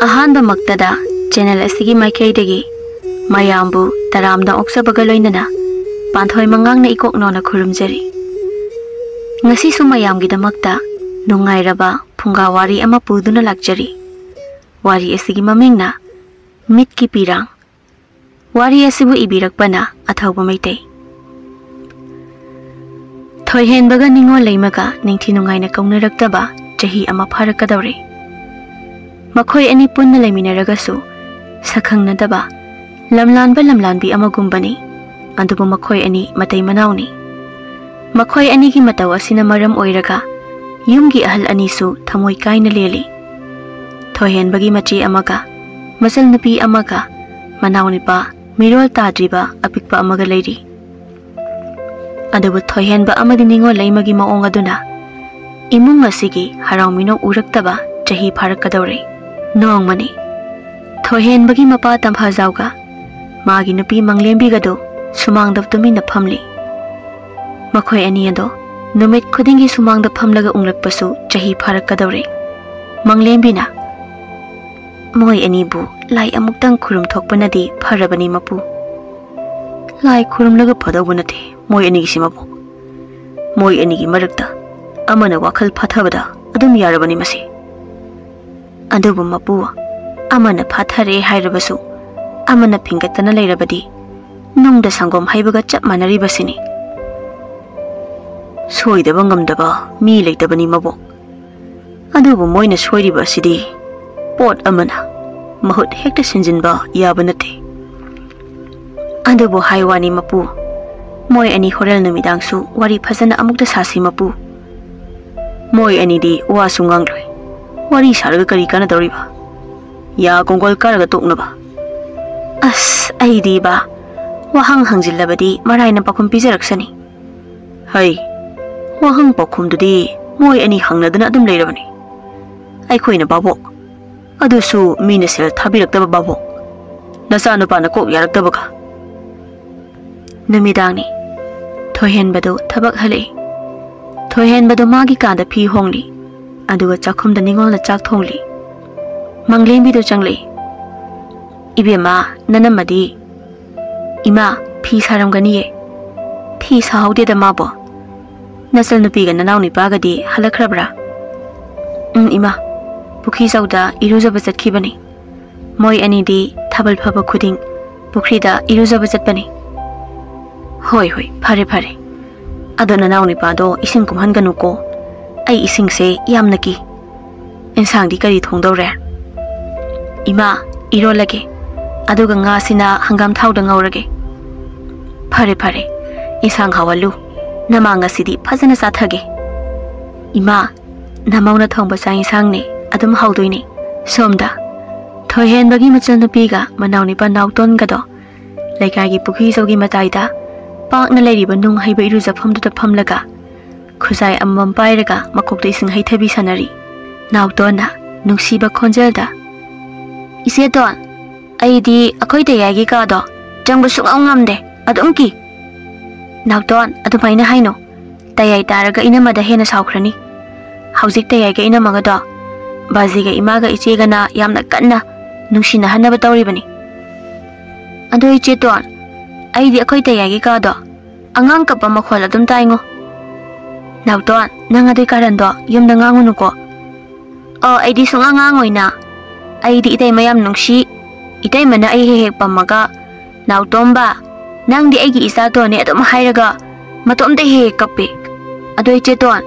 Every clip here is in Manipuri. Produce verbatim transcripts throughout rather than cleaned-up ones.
ꯑꯍꯥꯟꯕꯃꯛꯇꯗ channel ꯑꯁꯤꯒꯤ ꯃꯥꯏꯀꯩꯗꯒꯤ ꯃꯌꯥꯝꯕꯨ ꯇꯔꯥꯝꯅ ꯑꯣꯛꯆꯕꯒ ꯂꯣꯏꯅꯅ ꯄꯥꯟꯊꯣꯏ ꯃꯉꯥꯡꯅ ꯏꯀꯣꯛ ꯅꯧꯅ ꯈꯨꯔꯨꯝꯖꯔꯤ꯫ ꯉꯁꯤꯁꯨ ꯃꯌꯥꯝꯒꯤꯗꯃꯛꯇ ꯅꯨꯡꯉꯥꯏꯔꯕ ꯐꯨꯡꯒꯥ ꯋꯥꯔꯤ ꯑꯃ ꯄꯨꯗꯨꯅ ꯂꯥꯛꯆꯔꯤ꯫ ꯋꯥꯔꯤ ꯑꯁꯤꯒꯤ ꯃꯃꯤꯡꯅ ꯃꯤꯠꯀꯤ ꯄꯤꯔꯥꯡ꯫ ꯋꯥꯔꯤ ꯑꯁꯤꯕꯨ ꯏꯕꯤꯔꯛꯄꯅ ꯑꯊꯧꯕ ꯃꯩꯇꯩ꯫ ꯊꯣꯏꯍꯦꯟꯕꯒ ꯅꯤꯉꯣꯜ ꯂꯩꯃꯒ ꯅꯤꯡꯊꯤ ꯅꯨꯡꯉꯥꯏꯅ ꯀꯧꯅꯔꯛꯇꯕ ꯆꯍꯤ ꯑꯃ ꯐꯥꯔꯛꯀꯗꯧꯔꯦ꯫ ꯃꯈꯣꯏ ꯑꯅꯤ ꯄꯨꯟꯅ ꯂꯩꯃꯤꯟꯅꯔꯒꯁꯨ ꯁꯛꯈꯪꯅꯗꯕ ꯂꯝꯂꯥꯟꯕ ꯂꯝꯂꯥꯟꯕꯤ ꯑꯃꯒꯨꯝꯕꯅꯤ꯫ ꯑꯗꯨꯕꯨ ꯃꯈꯣꯏ ꯑꯅꯤ ꯃꯇꯩ ꯃꯅꯥꯎꯅꯤ꯫ ꯃꯈꯣꯏ ꯑꯅꯤꯒꯤ ꯃꯇꯧ ꯑꯁꯤꯅ ꯃꯔꯝ ꯑꯣꯏꯔꯒ ꯌꯨꯝꯒꯤ ꯑꯍꯜ ꯑꯅꯤꯁꯨ ꯊꯃꯣꯏ ꯀꯥꯏꯅ ꯂꯦꯜꯂꯤ꯫ ꯊꯣꯏꯍꯦꯟꯕꯒꯤ ꯃꯆꯦ ꯑꯃꯒ, ꯃꯆꯜꯅꯨꯄꯤ ꯑꯃꯒ, ꯃꯅꯥꯎꯅꯨꯄꯥ ꯃꯤꯔꯣꯜ ꯇꯥꯗ꯭ꯔꯤꯕ ꯑꯄꯤꯛꯄ ꯑꯃꯒ ꯂꯩꯔꯤ꯫ ꯑꯗꯨꯕꯨ ꯊꯣꯏꯍꯦꯟꯕ ꯑꯃꯗꯤ ꯅꯤꯉꯣꯜ ꯂꯩꯃꯒꯤ ꯃꯑꯣꯡ ꯑꯗꯨꯅ ꯏꯃꯨꯡ ꯑꯁꯤꯒꯤ ꯍꯔꯥꯎ ꯃꯤꯅꯣꯛ ꯎꯔꯛꯇꯕ ꯆꯍꯤ ꯐꯥꯔꯛꯀꯗꯧꯔꯦ꯫ ꯅꯣꯡꯃꯅꯤ ꯊꯣꯏꯍꯦꯟꯕꯒꯤ ꯃꯄꯥ ꯇꯝꯐꯥꯖꯥꯎꯒ ꯃꯥꯒꯤ ꯅꯨꯄꯤ ꯃꯪꯂꯦꯝꯕꯤꯒꯗꯨ ꯁꯨꯃꯥꯡꯗ ꯇꯨꯃꯤꯟꯅ ꯐꯝꯂꯤ꯫ ꯃꯈꯣꯏ ꯑꯅꯤ ꯑꯗꯣ ꯅꯨꯃꯤꯠ ꯈꯨꯗꯤꯡꯒꯤ ꯁꯨꯃꯥꯡꯗ ꯐꯝꯂꯒ ꯎꯪꯂꯛꯄꯁꯨ ꯆꯍꯤ ꯐꯥꯔꯛꯀꯗꯧꯔꯦ꯫ ꯃꯪꯂꯦꯝꯕꯤꯅ, "ꯃꯣꯏ ꯑꯅꯤꯕꯨ ꯂꯥꯏ ꯑꯃꯨꯛꯇꯪ ꯈꯨꯔꯨꯝ ꯊꯣꯛꯄꯅꯗꯤ ꯐꯔꯕꯅꯤ ꯃꯄꯨ꯫ ꯂꯥꯏ ꯈꯨꯔꯨꯝꯂꯒ ꯐꯗꯧꯕ ꯅꯠꯇꯦ ꯃꯣꯏ ꯑꯅꯤꯒꯤꯁꯤ ꯃꯄꯨ꯫ ꯃꯣꯏ ꯑꯅꯤꯒꯤ ꯃꯔꯛꯇ ꯑꯃꯅ ꯋꯥꯈꯜ ꯐꯥꯊꯕꯗ ꯑꯗꯨꯝ ꯌꯥꯔꯕꯅꯤ ꯃꯁꯤ꯫ ꯑꯗꯨꯕꯨ ꯃꯄꯨ, ꯑꯃꯅ ꯐꯥꯊꯔꯦ ꯍꯥꯏꯔꯕꯁꯨ ꯑꯃꯅ ꯐꯤꯡꯒꯠꯇꯅ ꯂꯩꯔꯕꯗꯤ ꯅꯨꯡꯗ ꯁꯪꯒꯣꯝ ꯍꯩꯕꯒ ꯆꯞ ꯃꯥꯟꯅꯔꯤꯕꯁꯤꯅꯤ꯫ ꯁꯣꯏꯗꯕ ꯉꯝꯗꯕ ꯃꯤ ꯂꯩꯇꯕꯅꯤ ꯃꯕꯣꯛ꯫ ꯑꯗꯨꯕꯨ ꯃꯣꯏꯅ ꯁꯣꯏꯔꯤꯕ ꯑꯁꯤꯗꯤ ꯄꯣꯠ ꯑꯃꯅ ꯃꯍꯨꯠ ꯍꯦꯛꯇ ꯁꯤꯟꯖꯤꯟꯕ ꯌꯥꯕ ꯅꯠꯇꯦ꯫ ꯑꯗꯨꯕꯨ ꯍꯥꯏ ꯋꯥꯅꯤ ꯃꯄꯨ, ꯃꯣꯏ ꯑꯅꯤ ꯍꯣꯔꯦꯟ ꯅꯨꯃꯤꯗꯥꯡꯁꯨ ꯋꯥꯔꯤ ꯐꯖꯅ ꯑꯃꯨꯛꯇ ꯁꯥꯁꯤ ꯃꯄꯨ꯫ ꯃꯣꯏ ꯑꯅꯤꯗꯤ ꯋꯥꯁꯨ ꯉꯥꯡꯂꯣꯏ꯫ ꯋꯥꯔꯤ ꯁꯥꯔꯒ ꯀꯔꯤ ꯀꯥꯟꯅꯗꯧꯔꯤꯕ? ꯌꯥ ꯀꯣꯡꯒꯣꯜ ꯀꯥꯔꯒ ꯇꯣꯛꯅꯕ꯫ ꯑꯁ, ꯑꯩꯗꯤꯕ, ꯋꯥꯍꯪ ꯍꯪꯖꯤꯜꯂꯕꯗꯤ ꯃꯔꯥꯏꯅ ꯄꯥꯎꯈꯨꯝ ꯄꯤꯖꯔꯛꯁꯅꯤ꯫ ꯍꯩ, ꯋꯥꯍꯪ ꯄꯥꯎꯈꯨꯝꯗꯨꯗꯤ ꯃꯣꯏ ꯑꯅꯤ ꯍꯪꯅꯗꯅ ꯑꯗꯨꯝ ꯂꯩꯔꯕꯅꯤ꯫ ꯑꯩꯈꯣꯏꯅ ꯚꯥꯕꯣꯛ, ꯑꯗꯨꯁꯨ ꯃꯤꯅ ꯁꯦꯜ ꯊꯥꯕꯤꯔꯛꯇꯕ ꯚꯥꯕꯣꯛ꯫ ꯅꯆꯥꯅꯨꯄꯥꯅ ꯀꯣꯛ ꯌꯥꯔꯛꯇꯕꯒ꯫ ꯅꯨꯃꯤꯗꯥꯡꯅꯤ꯫ ꯊꯣꯏꯍꯦꯟꯕꯗꯨ ꯊꯕꯛ ꯍꯜꯂꯛꯏ꯫ ꯊꯣꯏꯍꯦꯟꯕꯗꯨ ꯃꯥꯒꯤ ꯀꯥꯗ ꯐꯤ ꯍꯣꯡꯂꯤ, ꯑꯗꯨꯒ ꯆꯥꯛꯈꯨꯝꯗ ꯅꯤꯉꯣꯜꯅ ꯆꯥꯛ ꯊꯣꯡꯂꯤ꯫ ꯃꯪꯂꯦꯝꯕꯤꯗꯣ ꯆꯪꯂꯛꯏ꯫ "ꯏꯕꯦꯝꯃ, ꯅꯅꯝꯃꯗꯤ?" "ꯏꯃꯥ, ꯐꯤ ꯁꯥꯔꯝꯒꯅꯤꯌꯦ꯫" "ꯐꯤ ꯁꯥꯍꯧꯗꯦꯗ ꯃꯥꯕꯣ꯫" "ꯅꯆꯟꯅꯨꯄꯤꯒ ꯅꯅꯥꯎꯅꯨꯄꯥꯒꯗꯤ ꯍꯜꯂꯛꯈ꯭ꯔꯕ꯭ꯔꯥ?" "ꯎꯝ, ꯏꯃꯥ, ꯄꯨꯈ꯭ꯔꯤꯖꯧꯗ ꯏꯔꯨꯖꯕ ꯆꯠꯈꯤꯕꯅꯤ꯫ ꯃꯣꯏ ꯑꯅꯤꯗꯤ ꯊꯥꯕꯜ ꯐꯕ ꯈꯨꯗꯤꯡ ꯄꯨꯈ꯭ꯔꯤꯗ ꯏꯔꯨꯖꯕ ꯆꯠꯄꯅꯤ꯫" "ꯍꯣꯏ, ꯍꯣꯏ, ꯐꯔꯦ, ꯐꯔꯦ꯫ ꯑꯗꯣ ꯅꯅꯥꯎꯅꯨꯄꯥꯗꯣ ꯏꯁꯤꯡ ꯀꯨꯝꯍꯟꯒꯅꯨꯀꯣ꯫ ꯑꯩ ꯏꯁꯤꯡꯁꯦ ꯌꯥꯝꯅ ꯀꯤ꯫ ꯏꯟꯁꯥꯡꯗꯤ ꯀꯔꯤ ꯊꯣꯡꯗꯧꯔꯦ?" "ꯏꯃꯥ, ꯏꯔꯣꯜꯂꯒꯦ꯫ ꯑꯗꯨꯒ ꯉꯥꯁꯤꯅ ꯍꯪꯒꯥꯝ ꯊꯥꯎꯗ ꯉꯧꯔꯒꯦ꯫" "ꯐꯔꯦ, ꯐꯔꯦ꯫ ꯏꯟꯁꯥꯡ ꯍꯥꯎꯍꯜꯂꯨ꯫ ꯅꯃꯥ ꯉꯁꯤꯗꯤ ꯐꯖꯅ ꯆꯥꯊꯒꯦ꯫" "ꯏꯃꯥ, ꯅꯃꯧꯅ ꯊꯣꯡꯕ ꯆꯥꯛ ꯏꯟꯁꯥꯡꯅꯦ, ꯑꯗꯨꯝ ꯍꯥꯎꯗꯣꯏꯅꯦ꯫" ꯁꯣꯝꯗ ꯊꯣꯏꯍꯦꯟꯕꯒꯤ ꯃꯆꯟꯅꯨꯄꯤꯒ ꯃꯅꯥꯎꯅꯨꯄꯥ ꯅꯥꯎꯇꯣꯟꯒꯗꯣ ꯂꯩꯀꯥꯏꯒꯤ ꯄꯨꯈ꯭ꯔꯤꯖꯧꯒꯤ ꯃꯇꯥꯏꯗ ꯄꯥꯛꯅ ꯂꯩꯔꯤꯕ ꯅꯨꯡ ꯍꯩꯕ ꯏꯔꯨꯖꯐꯝꯗꯨꯗ ꯐꯝꯂꯒ ꯈꯨꯖꯥꯏ ꯑꯃꯃꯝ ꯄꯥꯏꯔꯒ ꯃꯀꯣꯛꯇ ꯏꯁꯤꯡ ꯍꯩꯊꯕꯤ ꯁꯥꯟꯅꯔꯤ꯫ ꯅꯥꯎꯇꯣꯟꯅ ꯅꯨꯡꯁꯤꯕ ꯈꯣꯟꯖꯦꯜꯗ, "ꯏꯆꯦꯇꯣꯟ, ꯑꯩꯗꯤ ꯑꯩꯈꯣꯏ ꯇꯌꯥꯏꯒꯤ ꯀꯥꯗꯣ ꯆꯪꯕ ꯁꯨꯡꯉꯝ ꯉꯝꯗꯦ, ꯑꯗꯨꯝ ꯀꯤ꯫" "ꯅꯥꯎꯇꯣꯟ, ꯑꯗꯨꯃꯥꯏꯅ ꯍꯥꯏꯅꯣ꯫ ꯇꯌꯥꯏ ꯇꯥꯔꯒ ꯏꯅꯝꯃꯗ ꯍꯦꯟꯅ ꯁꯥꯎꯈ꯭ꯔꯅꯤ꯫ ꯍꯧꯖꯤꯛ ꯇꯌꯥꯏꯒ ꯏꯅꯝꯃꯒꯗꯣ ꯕꯥꯖꯤꯒ ꯏꯃꯥꯒ ꯏꯆꯦꯒꯅ ꯌꯥꯝꯅ ꯀꯟꯅ ꯅꯨꯡꯁꯤꯅꯍꯟꯅꯕ ꯇꯧꯔꯤꯕꯅꯤ꯫" "ꯑꯗꯣ ꯏꯆꯦꯇꯣꯟ, ꯑꯩꯗꯤ ꯑꯩꯈꯣꯏ ꯇꯌꯥꯏꯒꯤ ꯀꯥꯗꯣ ꯑꯉꯥꯡ ꯀꯞꯄ ꯃꯈꯣꯜ ꯑꯗꯨꯝ ꯇꯥꯏꯉꯣ꯫" "ꯅꯥꯎꯇꯣꯟ, ꯅꯪ ꯑꯗꯨꯏ ꯀꯥꯔꯟꯗꯣ ꯌꯨꯝꯗ ꯉꯥꯡꯉꯨꯅꯨꯀꯣ꯫" "ꯑꯣ, ꯑꯩꯗꯤ ꯁꯨꯡꯉꯥꯡ ꯉꯥꯡꯉꯣꯏꯅ꯫ ꯑꯩꯗꯤ ꯏꯇꯩꯃ ꯌꯥꯝ ꯅꯨꯡꯁꯤ꯫ ꯏꯇꯩꯃꯅ ꯑꯩ ꯍꯦꯛ ꯍꯦꯛ ꯄꯝꯃꯒ, 'ꯅꯥꯎꯇꯣꯝꯕ, ꯅꯪꯗꯤ ꯑꯩꯒꯤ ꯏꯆꯥꯇꯣꯟꯅꯦ' ꯑꯗꯨꯝ ꯍꯥꯏꯔꯒ ꯃꯇꯣꯝꯇ ꯍꯦꯛ ꯍꯦꯛ ꯀꯞꯄꯤ꯫ ꯑꯗꯣ ꯏꯆꯦꯇꯣꯟ,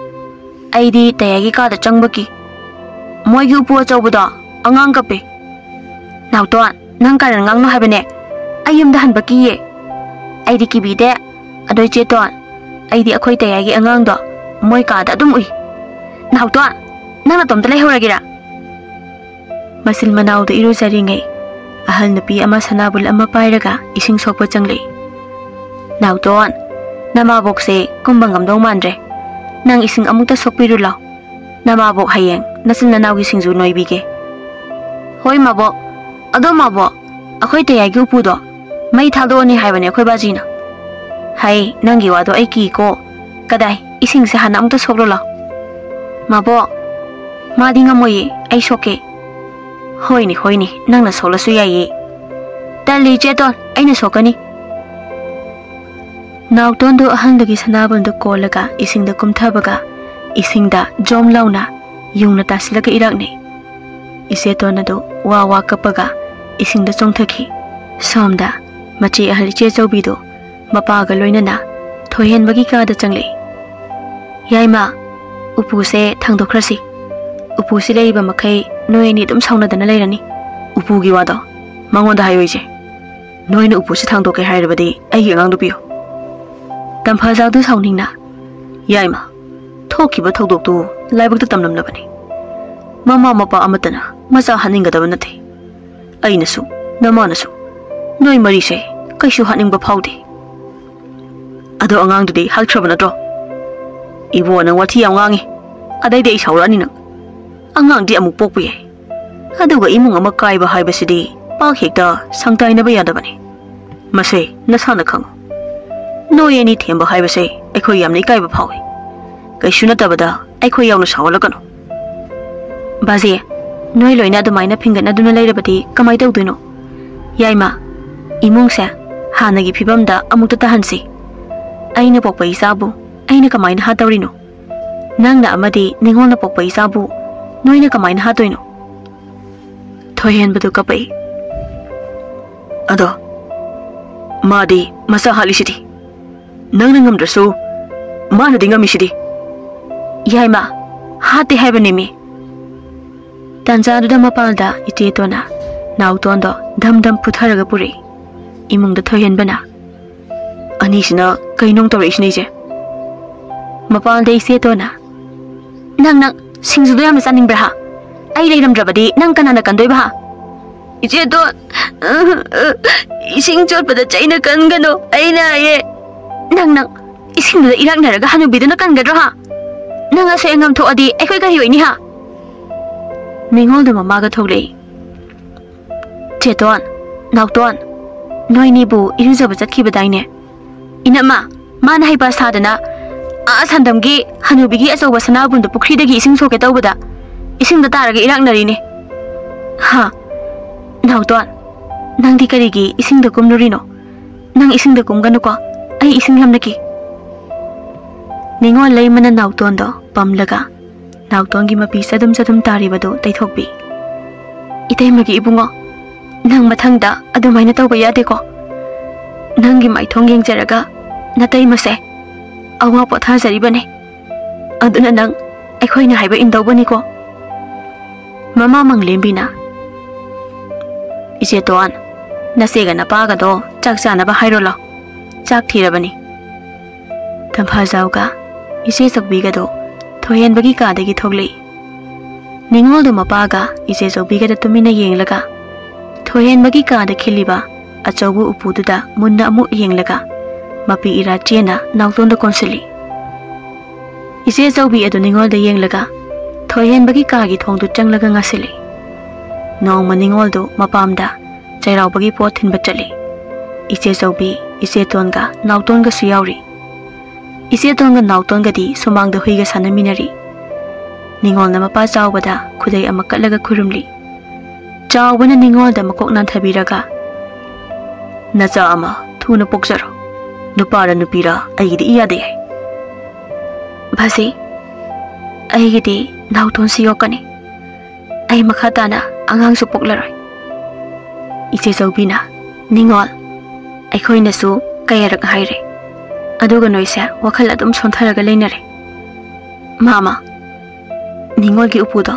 ꯑꯩꯗꯤ ꯇꯌꯥꯏꯒꯤ ꯀꯥꯗ ꯆꯪꯕ ꯀꯤ꯫ ꯃꯣꯏꯒꯤ ꯎꯄꯨ ꯑꯆꯧꯕꯗꯣ ꯑꯉꯥꯡ ꯀꯞꯄꯤ꯫" "ꯅꯥꯎꯇꯣꯟ, ꯅꯪ ꯀꯥꯔꯟ ꯉꯥꯡꯅꯨ ꯍꯥꯏꯕꯅꯦ꯫ ꯑꯩ ꯌꯨꯝꯗ ꯍꯟꯕ ꯀꯤꯌꯦ꯫" "ꯑꯩꯗꯤ ꯀꯤꯕꯤꯗꯦ꯫ ꯑꯗꯣ ꯏꯆꯦꯇꯣꯟ, ꯑꯩꯗꯤ ꯑꯩꯈꯣꯏ ꯇꯌꯥꯏꯒꯤ ꯑꯉꯥꯡꯗꯣ ꯃꯣꯏ ꯀꯥꯗ ꯑꯗꯨꯝ ꯎꯏ꯫" "ꯅꯥꯎꯇꯣꯟ, ꯅꯪ ꯅꯇꯣꯝꯇ ꯂꯩꯍꯧꯔꯒꯦꯔꯥ?" ꯃꯆꯤꯟ ꯃꯅꯥꯎꯗꯨ ꯏꯔꯨꯖꯔꯤꯉꯩ ꯑꯍꯜ ꯅꯨꯄꯤ ꯑꯃ ꯁꯅꯥꯕꯨꯜ ꯑꯃ ꯄꯥꯏꯔꯒ ꯏꯁꯤꯡ ꯁꯣꯛꯄ ꯆꯪꯂꯛꯏ꯫ "ꯅꯥꯎꯇꯣꯟ, ꯅꯃꯥꯕꯣꯛꯁꯦ ꯀꯨꯝꯕ ꯉꯝꯗꯧ ꯃꯥꯟꯗ꯭ꯔꯦ꯫ ꯅꯪ ꯏꯁꯤꯡ ꯑꯃꯨꯛꯇ ꯁꯣꯛꯄꯤꯔꯨ ꯂꯥꯎ꯫ ꯅꯃꯥꯕꯣꯛ ꯍꯌꯦꯡ ꯅꯆꯤꯟ ꯅꯅꯥꯎꯒꯤ ꯁꯤꯡꯖꯨ ꯅꯣꯏꯕꯤꯒꯦ꯫" "ꯍꯣꯏ ꯃꯥꯕꯣꯛ꯫ ꯑꯗꯣ ꯃꯥꯕꯣꯛ, ꯑꯩꯈꯣꯏ ꯇꯌꯥꯏꯒꯤ ꯎꯄꯨꯗꯣ ꯃꯩ ꯊꯥꯗꯣꯛꯑꯅꯤ ꯍꯥꯏꯕꯅꯦ ꯑꯩꯈꯣꯏ ꯕꯥꯖꯤꯅ꯫" "ꯍꯩ, ꯅꯪꯒꯤ ꯋꯥꯗꯣ ꯑꯩ ꯀꯤꯀꯣ꯫ ꯀꯗꯥꯏ, ꯏꯁꯤꯡꯁꯦ ꯍꯥꯟꯅ ꯑꯃꯨꯛꯇ ꯁꯣꯛꯂꯨ ꯂꯥꯎ꯫" "ꯃꯥꯕꯣꯛ, ꯃꯥꯗꯤ ꯉꯝꯃꯣꯏꯌꯦ, ꯑꯩ ꯁꯣꯛꯀꯦ꯫" "ꯍꯣꯏꯅꯦ, ꯍꯣꯏꯅꯦ, ꯅꯪꯅ ꯁꯣꯛꯂꯁꯨ ꯌꯥꯏꯌꯦ꯫" "ꯇꯜꯂꯤ, ꯏꯆꯦꯇꯣꯟ, ꯑꯩꯅ ꯁꯣꯛꯀꯅꯤ꯫" ꯅꯥꯎꯇꯣꯟꯗꯨ ꯑꯍꯟꯗꯒꯤ ꯁꯅꯥꯕꯨꯟꯗꯨ ꯀꯣꯜꯂꯒ ꯏꯁꯤꯡꯗ ꯀꯨꯝꯊꯕꯒ, ꯏꯁꯤꯡꯗ ꯖꯣꯝ ꯂꯥꯎꯅ ꯌꯨꯡꯅ ꯇꯥꯁꯤꯜꯂꯒ ꯏꯔꯥꯛꯅꯩ꯫ ꯏꯆꯦꯇꯣꯟ ꯑꯗꯨ ꯋꯥ ꯋꯥ ꯀꯞꯄꯒ ꯏꯁꯤꯡꯗ ꯆꯣꯡꯊꯈꯤ꯫ ꯁꯣꯝꯗ ꯃꯆꯦ ꯑꯍꯜ ꯏꯆꯦ ꯑꯆꯧꯕꯤꯗꯨ ꯃꯄꯥꯒ ꯂꯣꯏꯅꯅ ꯊꯣꯏꯍꯦꯟꯕꯒꯤ ꯀꯥꯗ ꯆꯪꯂꯛꯏ꯫ "ꯌꯥꯏꯃ, ꯎꯄꯨꯁꯦ ꯊꯥꯡꯗꯣꯛꯈ꯭ꯔꯁꯤ꯫ ꯎꯄꯨꯁꯤ ꯂꯩꯔꯤꯕ ꯃꯈꯩ ꯅꯣꯏ ꯑꯅꯤ ꯑꯗꯨꯝ ꯁꯥꯎꯅꯗꯅ ꯂꯩꯔꯅꯤ꯫" "ꯎꯄꯨꯒꯤ ꯋꯥꯗꯣ ꯃꯉꯣꯟꯗ ꯍꯥꯏꯌꯣ ꯏꯆꯦ꯫ ꯅꯣꯏꯅ ꯎꯄꯨꯁꯤ ꯊꯥꯡꯗꯣꯛꯀꯦ ꯍꯥꯏꯔꯕꯗꯤ ꯑꯩꯒꯤ ꯑꯉꯥꯡꯗꯨ ꯄꯤꯌꯨ꯫" ꯇꯝꯐꯥꯖꯥꯎꯗꯨ ꯁꯥꯎꯅꯤꯡꯅ, "ꯌꯥꯏꯃ, ꯊꯣꯛꯈꯤꯕ ꯊꯧꯗꯣꯛꯇꯨ ꯂꯥꯏꯕꯛꯇ ꯇꯝꯂꯝꯂꯕꯅꯤ꯫ ꯃꯃꯥ ꯃꯄꯥ ꯑꯃꯠꯇꯅ ꯃꯆꯥ ꯍꯥꯠꯅꯤꯡꯒꯗꯕ ꯅꯠꯇꯦ꯫ ꯑꯩꯅꯁꯨ, ꯅꯃꯥꯅꯁꯨ ꯅꯣꯏ ꯃꯔꯤꯁꯦ ꯀꯩꯁꯨ ꯍꯥꯠꯅꯤꯡꯕ ꯐꯥꯎꯗꯦ꯫" "ꯑꯗꯣ ꯑꯉꯥꯡꯗꯨꯗꯤ ꯍꯥꯠꯈ꯭ꯔꯕ ꯅꯠꯇ꯭ꯔꯣ?" "ꯏꯕꯣ, ꯅꯪ ꯋꯥꯊꯤ ꯌꯥꯝ ꯉꯥꯡꯉꯤ꯫ ꯑꯗꯩꯗꯤ ꯑꯩ ꯁꯥꯎꯔꯛꯑꯅꯤ ꯅꯪ꯫ ꯑꯉꯥꯡꯗꯤ ꯑꯃꯨꯛ ꯄꯣꯛꯄ ꯌꯥꯏ, ꯑꯗꯨꯒ ꯏꯃꯨꯡ ꯑꯃ ꯀꯥꯏꯕ ꯍꯥꯏꯕꯁꯤꯗꯤ ꯄꯥꯛ ꯍꯦꯛꯇ ꯁꯪꯇꯥꯏꯅꯕ ꯌꯥꯗꯕꯅꯤ꯫ ꯃꯁꯦ ꯅꯁꯥꯅ ꯈꯪꯉꯨ꯫ ꯅꯣꯏ ꯑꯅꯤ ꯊꯦꯝꯕ ꯍꯥꯏꯕꯁꯦ ꯑꯩꯈꯣꯏ ꯌꯥꯝꯅ ꯏꯀꯥꯏꯕ ꯐꯥꯎꯏ꯫ ꯀꯩꯁꯨ ꯅꯠꯇꯕꯗ ꯑꯩꯈꯣꯏ ꯌꯥꯎꯅ ꯁꯥꯎꯍꯜꯂꯛꯀꯅꯨ꯫" "ꯕꯥꯖꯤ, ꯅꯣꯏ ꯂꯣꯏꯅ ꯑꯗꯨꯃꯥꯏꯅ ꯐꯤꯡꯒꯠꯅꯗꯨꯅ ꯂꯩꯔꯕꯗꯤ ꯀꯃꯥꯏ ꯇꯧꯗꯣꯏꯅꯣ? ꯌꯥꯏꯃ, ꯏꯃꯨꯡꯁꯦ ꯍꯥꯟꯅꯒꯤ ꯐꯤꯕꯝꯗ ꯑꯃꯨꯛꯇ ꯇꯥꯍꯟꯁꯤ꯫ ꯑꯩꯅ ꯄꯣꯛꯄ ꯏꯆꯥꯕꯨ ꯑꯩꯅ ꯀꯃꯥꯏꯅ ꯍꯥꯠꯇꯧꯔꯤꯅꯣ? ꯅꯪꯅ ꯑꯃꯗꯤ ꯅꯤꯉꯣꯜꯅ ꯄꯣꯛꯄ ꯏꯆꯥꯕꯨ ꯅꯣꯏꯅ ꯀꯃꯥꯏꯅ ꯍꯥꯠꯇꯣꯏꯅꯣ?" ꯊꯣꯏꯍꯦꯟꯕꯗꯨ ꯀꯞꯄꯛꯏ꯫ "ꯑꯗꯣ ꯃꯥꯗꯤ ꯃꯆꯥ ꯍꯥꯠꯂꯤꯁꯤꯗꯤ꯫ ꯅꯪꯅ ꯉꯝꯗ꯭ꯔꯁꯨ ꯃꯥꯅꯗꯤ ꯉꯝꯃꯤꯁꯤꯗꯤ꯫" "ꯌꯥꯏꯃ, ꯍꯥꯠꯇꯦ ꯍꯥꯏꯕꯅꯦꯃꯤ꯫" ꯇꯥꯟꯖꯥꯗꯨꯗ ꯃꯄꯥꯟꯗ ꯏꯆꯦꯇꯣꯟꯅ ꯅꯥꯎꯇꯣꯟꯗꯣ ꯙꯝ ꯙꯝ ꯐꯨꯊꯔꯒ ꯄꯨꯔꯛꯏ꯫ ꯏꯃꯨꯡꯗ ꯊꯣꯏꯍꯦꯟꯕꯅ, "ꯑꯅꯤꯁꯤꯅ ꯀꯩꯅꯣ ꯇꯧꯔꯛꯏꯁꯤꯅ ꯏꯆꯦ?" ꯃꯄꯥꯟꯗ ꯏꯆꯦꯇꯣꯟꯅ, "ꯅꯪ, ꯅꯪ ꯁꯤꯡꯖꯨꯗꯣ ꯌꯥꯝꯅ ꯆꯥꯅꯤꯡꯕ꯭ꯔꯥ ꯍꯥ? ꯑꯩ ꯂꯩꯔꯝꯗ꯭ꯔꯕꯗꯤ ꯅꯪ ꯀꯅꯥꯅ ꯀꯟꯗꯣꯏꯕ ꯍꯥ?" "ꯏꯆꯦꯇꯣꯟ, ꯏꯁꯤꯡ ꯆꯣꯠꯄꯗ ꯆꯩꯅ ꯀꯟꯒꯅꯨ, ꯑꯩꯅ ꯍꯥꯏꯌꯦ꯫" "ꯅꯪ, ꯅꯪ ꯏꯁꯤꯡꯗꯨꯗ ꯏꯔꯥꯛꯅꯔꯒ ꯍꯅꯨꯕꯤꯗꯨꯅ ꯀꯟꯒꯗ꯭ꯔꯣ ꯍꯥ? ꯅꯪ ꯑꯁꯣꯏ ꯑꯉꯥꯝ ꯊꯣꯛꯑꯗꯤ ꯑꯩꯈꯣꯏ ꯀꯔꯤ ꯑꯣꯏꯅꯤ ꯍꯥ?" ꯅꯤꯉꯣꯜꯗꯨ ꯃꯃꯥꯒ ꯊꯣꯛꯂꯛꯏ꯫ "ꯆꯦꯇꯣꯟ, ꯅꯥꯎꯇꯣꯟ, ꯅꯣꯏꯅꯤꯕꯨ ꯏꯔꯨꯖꯕ ꯆꯠꯈꯤꯕꯗꯥꯏꯅꯦ?" "ꯏꯅꯝꯃ, ꯃꯥꯅ ꯍꯩꯄꯥ ꯁꯥꯗꯅ ꯑꯥ ꯁꯟꯗꯝꯒꯤ ꯍꯅꯨꯕꯤꯒꯤ ꯑꯆꯧꯕ ꯁꯅꯥꯕꯨꯟꯗꯣ ꯄꯨꯈ꯭ꯔꯤꯗꯒꯤ ꯏꯁꯤꯡ ꯁꯣꯛꯀꯦ ꯇꯧꯕꯗ ꯏꯁꯤꯡꯗ ꯇꯥꯔꯒ ꯏꯔꯥꯛꯅꯔꯤꯅꯦ꯫" ꯍꯥ? ꯅꯥꯎꯇꯣꯟ, ꯅꯪꯗꯤ ꯀꯔꯤꯒꯤ ꯏꯁꯤꯡꯗ ꯀꯨꯝꯂꯨꯔꯤꯅꯣ? ꯅꯪ ꯏꯁꯤꯡꯗ ꯀꯨꯝꯒꯅꯨꯀꯣ, ꯑꯩ ꯏꯁꯤꯡ ꯂꯝꯂꯛꯀꯦ꯫ ꯅꯤꯉꯣꯜ ꯂꯩꯃꯅ ꯅꯥꯎꯇꯣꯟꯗꯣ ꯄꯝꯂꯒ ꯅꯥꯎꯇꯣꯟꯒꯤ ꯃꯄꯤ ꯆꯗꯨꯝ ꯆꯗꯨꯝ ꯇꯥꯔꯤꯕꯗꯨ ꯇꯩꯊꯣꯛꯄꯤ꯫ "ꯏꯇꯩꯃꯒꯤ ꯏꯕꯨꯡꯉꯣ, ꯅꯪ ꯃꯊꯪꯗ ꯑꯗꯨꯃꯥꯏꯅ ꯇꯧꯕ ꯌꯥꯗꯦꯀꯣ꯫ ꯅꯪꯒꯤ ꯃꯥꯏꯊꯣꯡ ꯌꯦꯡꯖꯔꯒ ꯅꯇꯩꯃꯁꯦ ꯑꯋꯥ ꯄꯣꯊꯥꯖꯔꯤꯕꯅꯦ꯫ ꯑꯗꯨꯅ ꯅꯪ ꯑꯩꯈꯣꯏꯅ ꯍꯥꯏꯕ ꯏꯟꯗꯧꯕꯅꯤꯀꯣ꯫" ꯃꯃꯥ ꯃꯪꯂꯦꯝꯕꯤꯅ, "ꯏꯆꯦꯇꯣꯟ, ꯅꯆꯦꯒ ꯅꯄꯥꯒꯗꯣ ꯆꯥꯛ ꯆꯥꯅꯕ ꯍꯥꯏꯔꯣ ꯂꯥꯎ꯫ ꯆꯥꯛ ꯊꯤꯔꯕꯅꯤ꯫" ꯇꯝꯐꯥꯖꯥꯎꯒ ꯏꯆꯦ ꯆꯧꯕꯤꯒꯗꯣ ꯊꯣꯏꯍꯦꯟꯕꯒꯤ ꯀꯥꯗꯒꯤ ꯊꯣꯛꯂꯛꯏ꯫ ꯅꯤꯉꯣꯜꯗꯣ ꯃꯄꯥꯒ ꯏꯆꯦ ꯆꯧꯕꯤꯒꯗ ꯇꯨꯃꯤꯟꯅ ꯌꯦꯡꯂꯒ ꯊꯣꯏꯍꯦꯟꯕꯒꯤ ꯀꯥꯗ ꯈꯤꯜꯂꯤꯕ ꯑꯆꯧꯕ ꯎꯄꯨꯗꯨꯗ ꯃꯨꯟꯅ ꯑꯃꯨꯛ ꯌꯦꯡꯂꯒ ꯃꯄꯤ ꯏꯔꯥ ꯆꯦꯟꯅ ꯅꯥꯎꯇꯣꯟꯗ ꯀꯣꯟꯁꯤꯜꯂꯤ꯫ ꯏꯆꯦ ꯆꯧꯕꯤ ꯑꯗꯨ ꯅꯤꯉꯣꯜꯗ ꯌꯦꯡꯂꯒ ꯊꯣꯏꯍꯦꯟꯕꯒꯤ ꯀꯥꯒꯤ ꯊꯣꯡꯗꯨ ꯆꯪꯂꯒ ꯉꯥꯁꯤꯜꯂꯤ꯫ ꯅꯣꯡꯃ ꯅꯤꯉꯣꯜꯗꯨ ꯃꯄꯥꯝꯗ ꯆꯩꯔꯥꯎꯕꯒꯤ ꯄꯣꯠ ꯊꯤꯟꯕ ꯆꯠꯂꯤ꯫ ꯏꯆꯦ ꯆꯧꯕꯤ, ꯏꯆꯦꯇꯣꯟꯒ ꯅꯥꯎꯇꯣꯟꯒꯁꯨ ꯌꯥꯎꯔꯤ꯫ ꯏꯆꯦꯇꯣꯟꯒ ꯅꯥꯎꯇꯣꯟꯒꯗꯤ ꯁꯨꯃꯥꯡꯗ ꯍꯨꯏꯒ ꯁꯥꯟꯅꯃꯤꯟꯅꯔꯤ꯫ ꯅꯤꯉꯣꯜꯅ ꯃꯄꯥ ꯆꯥꯎꯕꯗ ꯈꯨꯗꯩ ꯑꯃ ꯀꯠꯂꯒ ꯈꯨꯔꯨꯝꯂꯤ꯫ ꯆꯥꯎꯕꯅ ꯅꯤꯉꯣꯜꯗ ꯃꯀꯣꯛ ꯅꯥꯟꯊꯕꯤꯔꯒ, "ꯅꯆꯥ ꯑꯃ ꯊꯨꯅ ꯄꯣꯛꯆꯔꯣ꯫ ꯅꯨꯄꯥꯔ ꯅꯨꯄꯤꯔ ꯑꯩꯒꯤꯗꯤ ꯏꯌꯥꯗ ꯌꯥꯏ꯫" "ꯕꯥꯖꯤ, ꯑꯩꯒꯤꯗꯤ ꯅꯥꯎꯇꯣꯟꯁꯤ ꯌꯣꯛꯀꯅꯤ꯫ ꯑꯩ ꯃꯈꯥ ꯇꯥꯅ ꯑꯉꯥꯡꯁꯨ ꯄꯣꯛꯂꯔꯣꯏ꯫" ꯏꯆꯦ ꯆꯧꯕꯤꯅ, "ꯅꯤꯉꯣꯜ, ꯑꯩꯈꯣꯏꯅꯁꯨ ꯀꯌꯥꯔꯛ ꯍꯥꯏꯔꯦ, ꯑꯗꯨꯒ ꯅꯣꯏꯁꯦ ꯋꯥꯈꯜ ꯑꯗꯨꯝ ꯁꯣꯟꯊꯔꯒ ꯂꯩꯅꯔꯦ꯫ ꯃꯥꯃ, ꯅꯤꯉꯣꯜꯒꯤ ꯎꯄꯨꯗꯣ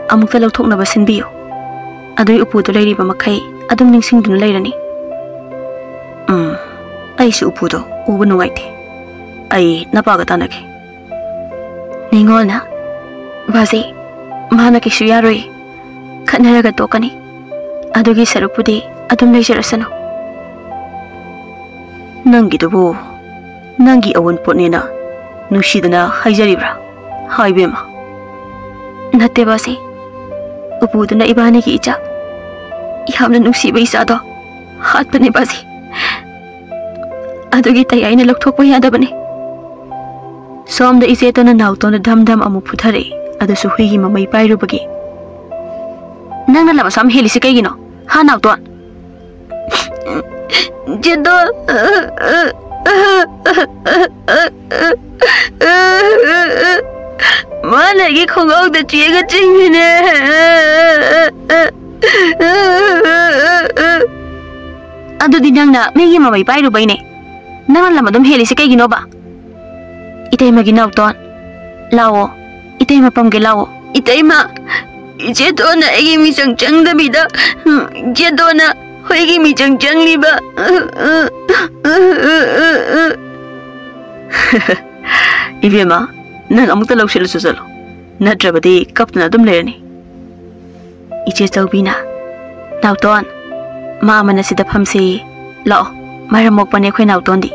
ꯑꯃꯨꯛꯇ ꯂꯧꯊꯣꯛꯅꯕ ꯁꯤꯟꯕꯤꯌꯨ꯫ ꯑꯗꯨꯒꯤ ꯎꯄꯨꯗꯣ ꯂꯩꯔꯤꯕ ꯃꯈꯩ ꯑꯗꯨꯝ ꯅꯤꯡꯁꯤꯡꯗꯨꯅ ꯂꯩꯔꯅꯤ꯫" "ꯎꯝ, ꯑꯩꯁꯨ ꯎꯄꯨꯗꯣ ꯎꯕ ꯅꯨꯡꯉꯥꯏꯇꯦ꯫ ꯑꯩ ꯅꯄꯥꯒ ꯇꯥꯟꯅꯒꯦ꯫" ꯅꯤꯉꯣꯜꯅ, "ꯕꯥꯖꯤ, ꯃꯥꯅ ꯀꯩꯁꯨ ꯌꯥꯔꯣꯏ꯫ ꯈꯠꯅꯔꯒ ꯇꯣꯛꯀꯅꯤ꯫ ꯑꯗꯨꯒꯤ ꯁꯔꯨꯛꯄꯨꯗꯤ ꯑꯗꯨꯝ ꯂꯩꯖꯔꯁꯅꯨ꯫" "ꯅꯪꯒꯤꯗꯨꯕꯨ ꯅꯪꯒꯤ ꯑꯋꯨꯟꯄꯣꯠꯅꯦꯅ ꯅꯨꯡꯁꯤꯗꯅ ꯍꯥꯏꯖꯔꯤꯕ꯭ꯔꯥ? ꯍꯥꯏꯕꯦꯝꯃ꯫" "ꯅꯠꯇꯦ ꯕꯥꯖꯤ, ꯎꯄꯨꯗꯨꯅ ꯏꯕꯥꯅꯤꯒꯤ ꯏꯆꯥ, ꯌꯥꯝꯅ ꯅꯨꯡꯁꯤꯕ ꯏꯆꯥꯗꯣ ꯍꯥꯠꯄꯅꯦ ꯕꯥꯖꯤ꯫ ꯑꯗꯨꯒꯤ ꯇꯌꯥꯏꯅ ꯂꯧꯊꯣꯛꯄ ꯌꯥꯗꯕꯅꯦ꯫" ꯁꯣꯝꯗ ꯏꯆꯦꯇꯣꯟꯅ ꯅꯥꯎꯇꯣꯟꯗ ꯙꯝ ꯙꯝ ꯑꯃꯨꯛ ꯐꯨꯊꯔꯛꯏ, ꯑꯗꯨꯁꯨ ꯍꯨꯏꯒꯤ ꯃꯃꯩ ꯄꯥꯏꯔꯨꯕꯒꯤ꯫ ꯅꯪꯅ ꯂꯝ ꯑꯁꯨꯛ ꯌꯥꯝ ꯍꯦꯜꯂꯤꯁꯤ ꯀꯩꯒꯤꯅꯣ? ꯍꯥ, ꯅꯥꯎꯇꯣꯟ? ꯆꯦꯗꯣ, ꯃꯥꯅ ꯑꯩꯒꯤ ꯈꯣꯡꯒ꯭ꯔꯥꯎꯗ ꯆꯦꯒ ꯆꯤꯡꯉꯤꯅꯦ꯫ ꯑꯗꯨꯗꯤ ꯅꯪꯅ ꯃꯤꯒꯤ ꯃꯃꯩ ꯄꯥꯏꯔꯨꯕꯩꯅꯦ꯫ ꯅꯪꯅ ꯂꯝ ꯑꯗꯨꯝ ꯍꯦꯜꯂꯤꯁꯤ ꯀꯩꯒꯤꯅꯣꯕ? ꯏꯇꯩꯃꯒꯤ ꯅꯥꯎꯇꯣꯟ, ꯂꯥꯛꯑꯣ꯫ ꯏꯇꯩꯃ ꯄꯝꯒꯦ, ꯂꯥꯛꯑꯣ꯫ ꯏꯇꯩꯃ, ꯏꯆꯦꯇꯣꯟꯅ ꯑꯩꯒꯤ ꯃꯤꯆꯪ ꯆꯪꯗꯕꯤꯗ, ꯏꯆꯦꯇꯣꯟꯅ ꯍꯨꯏꯒꯤ ꯃꯤꯆꯪ ꯆꯪꯂꯤꯕ꯫ ꯏꯕꯦꯝꯃ, ꯅꯪ ꯑꯃꯨꯛꯇ ꯂꯧꯁꯤꯜꯂꯁꯨ ꯆꯠꯂꯣ, ꯅꯠꯇ꯭ꯔꯕꯗꯤ ꯀꯞꯇꯨꯅ ꯑꯗꯨꯝ ꯂꯩꯔꯅꯤ꯫ ꯏꯆꯦ ꯆꯧꯕꯤꯅ, "ꯅꯥꯎꯇꯣꯟ, ꯃꯥ ꯑꯃꯅ ꯁꯤꯗ ꯐꯝꯁꯦꯌꯦ꯫ ꯂꯥꯛꯑꯣ, ꯃꯔꯝ ꯃꯣꯛꯄꯅꯦ ꯑꯩꯈꯣꯏ ꯅꯥꯎꯇꯣꯟꯗꯤ꯫"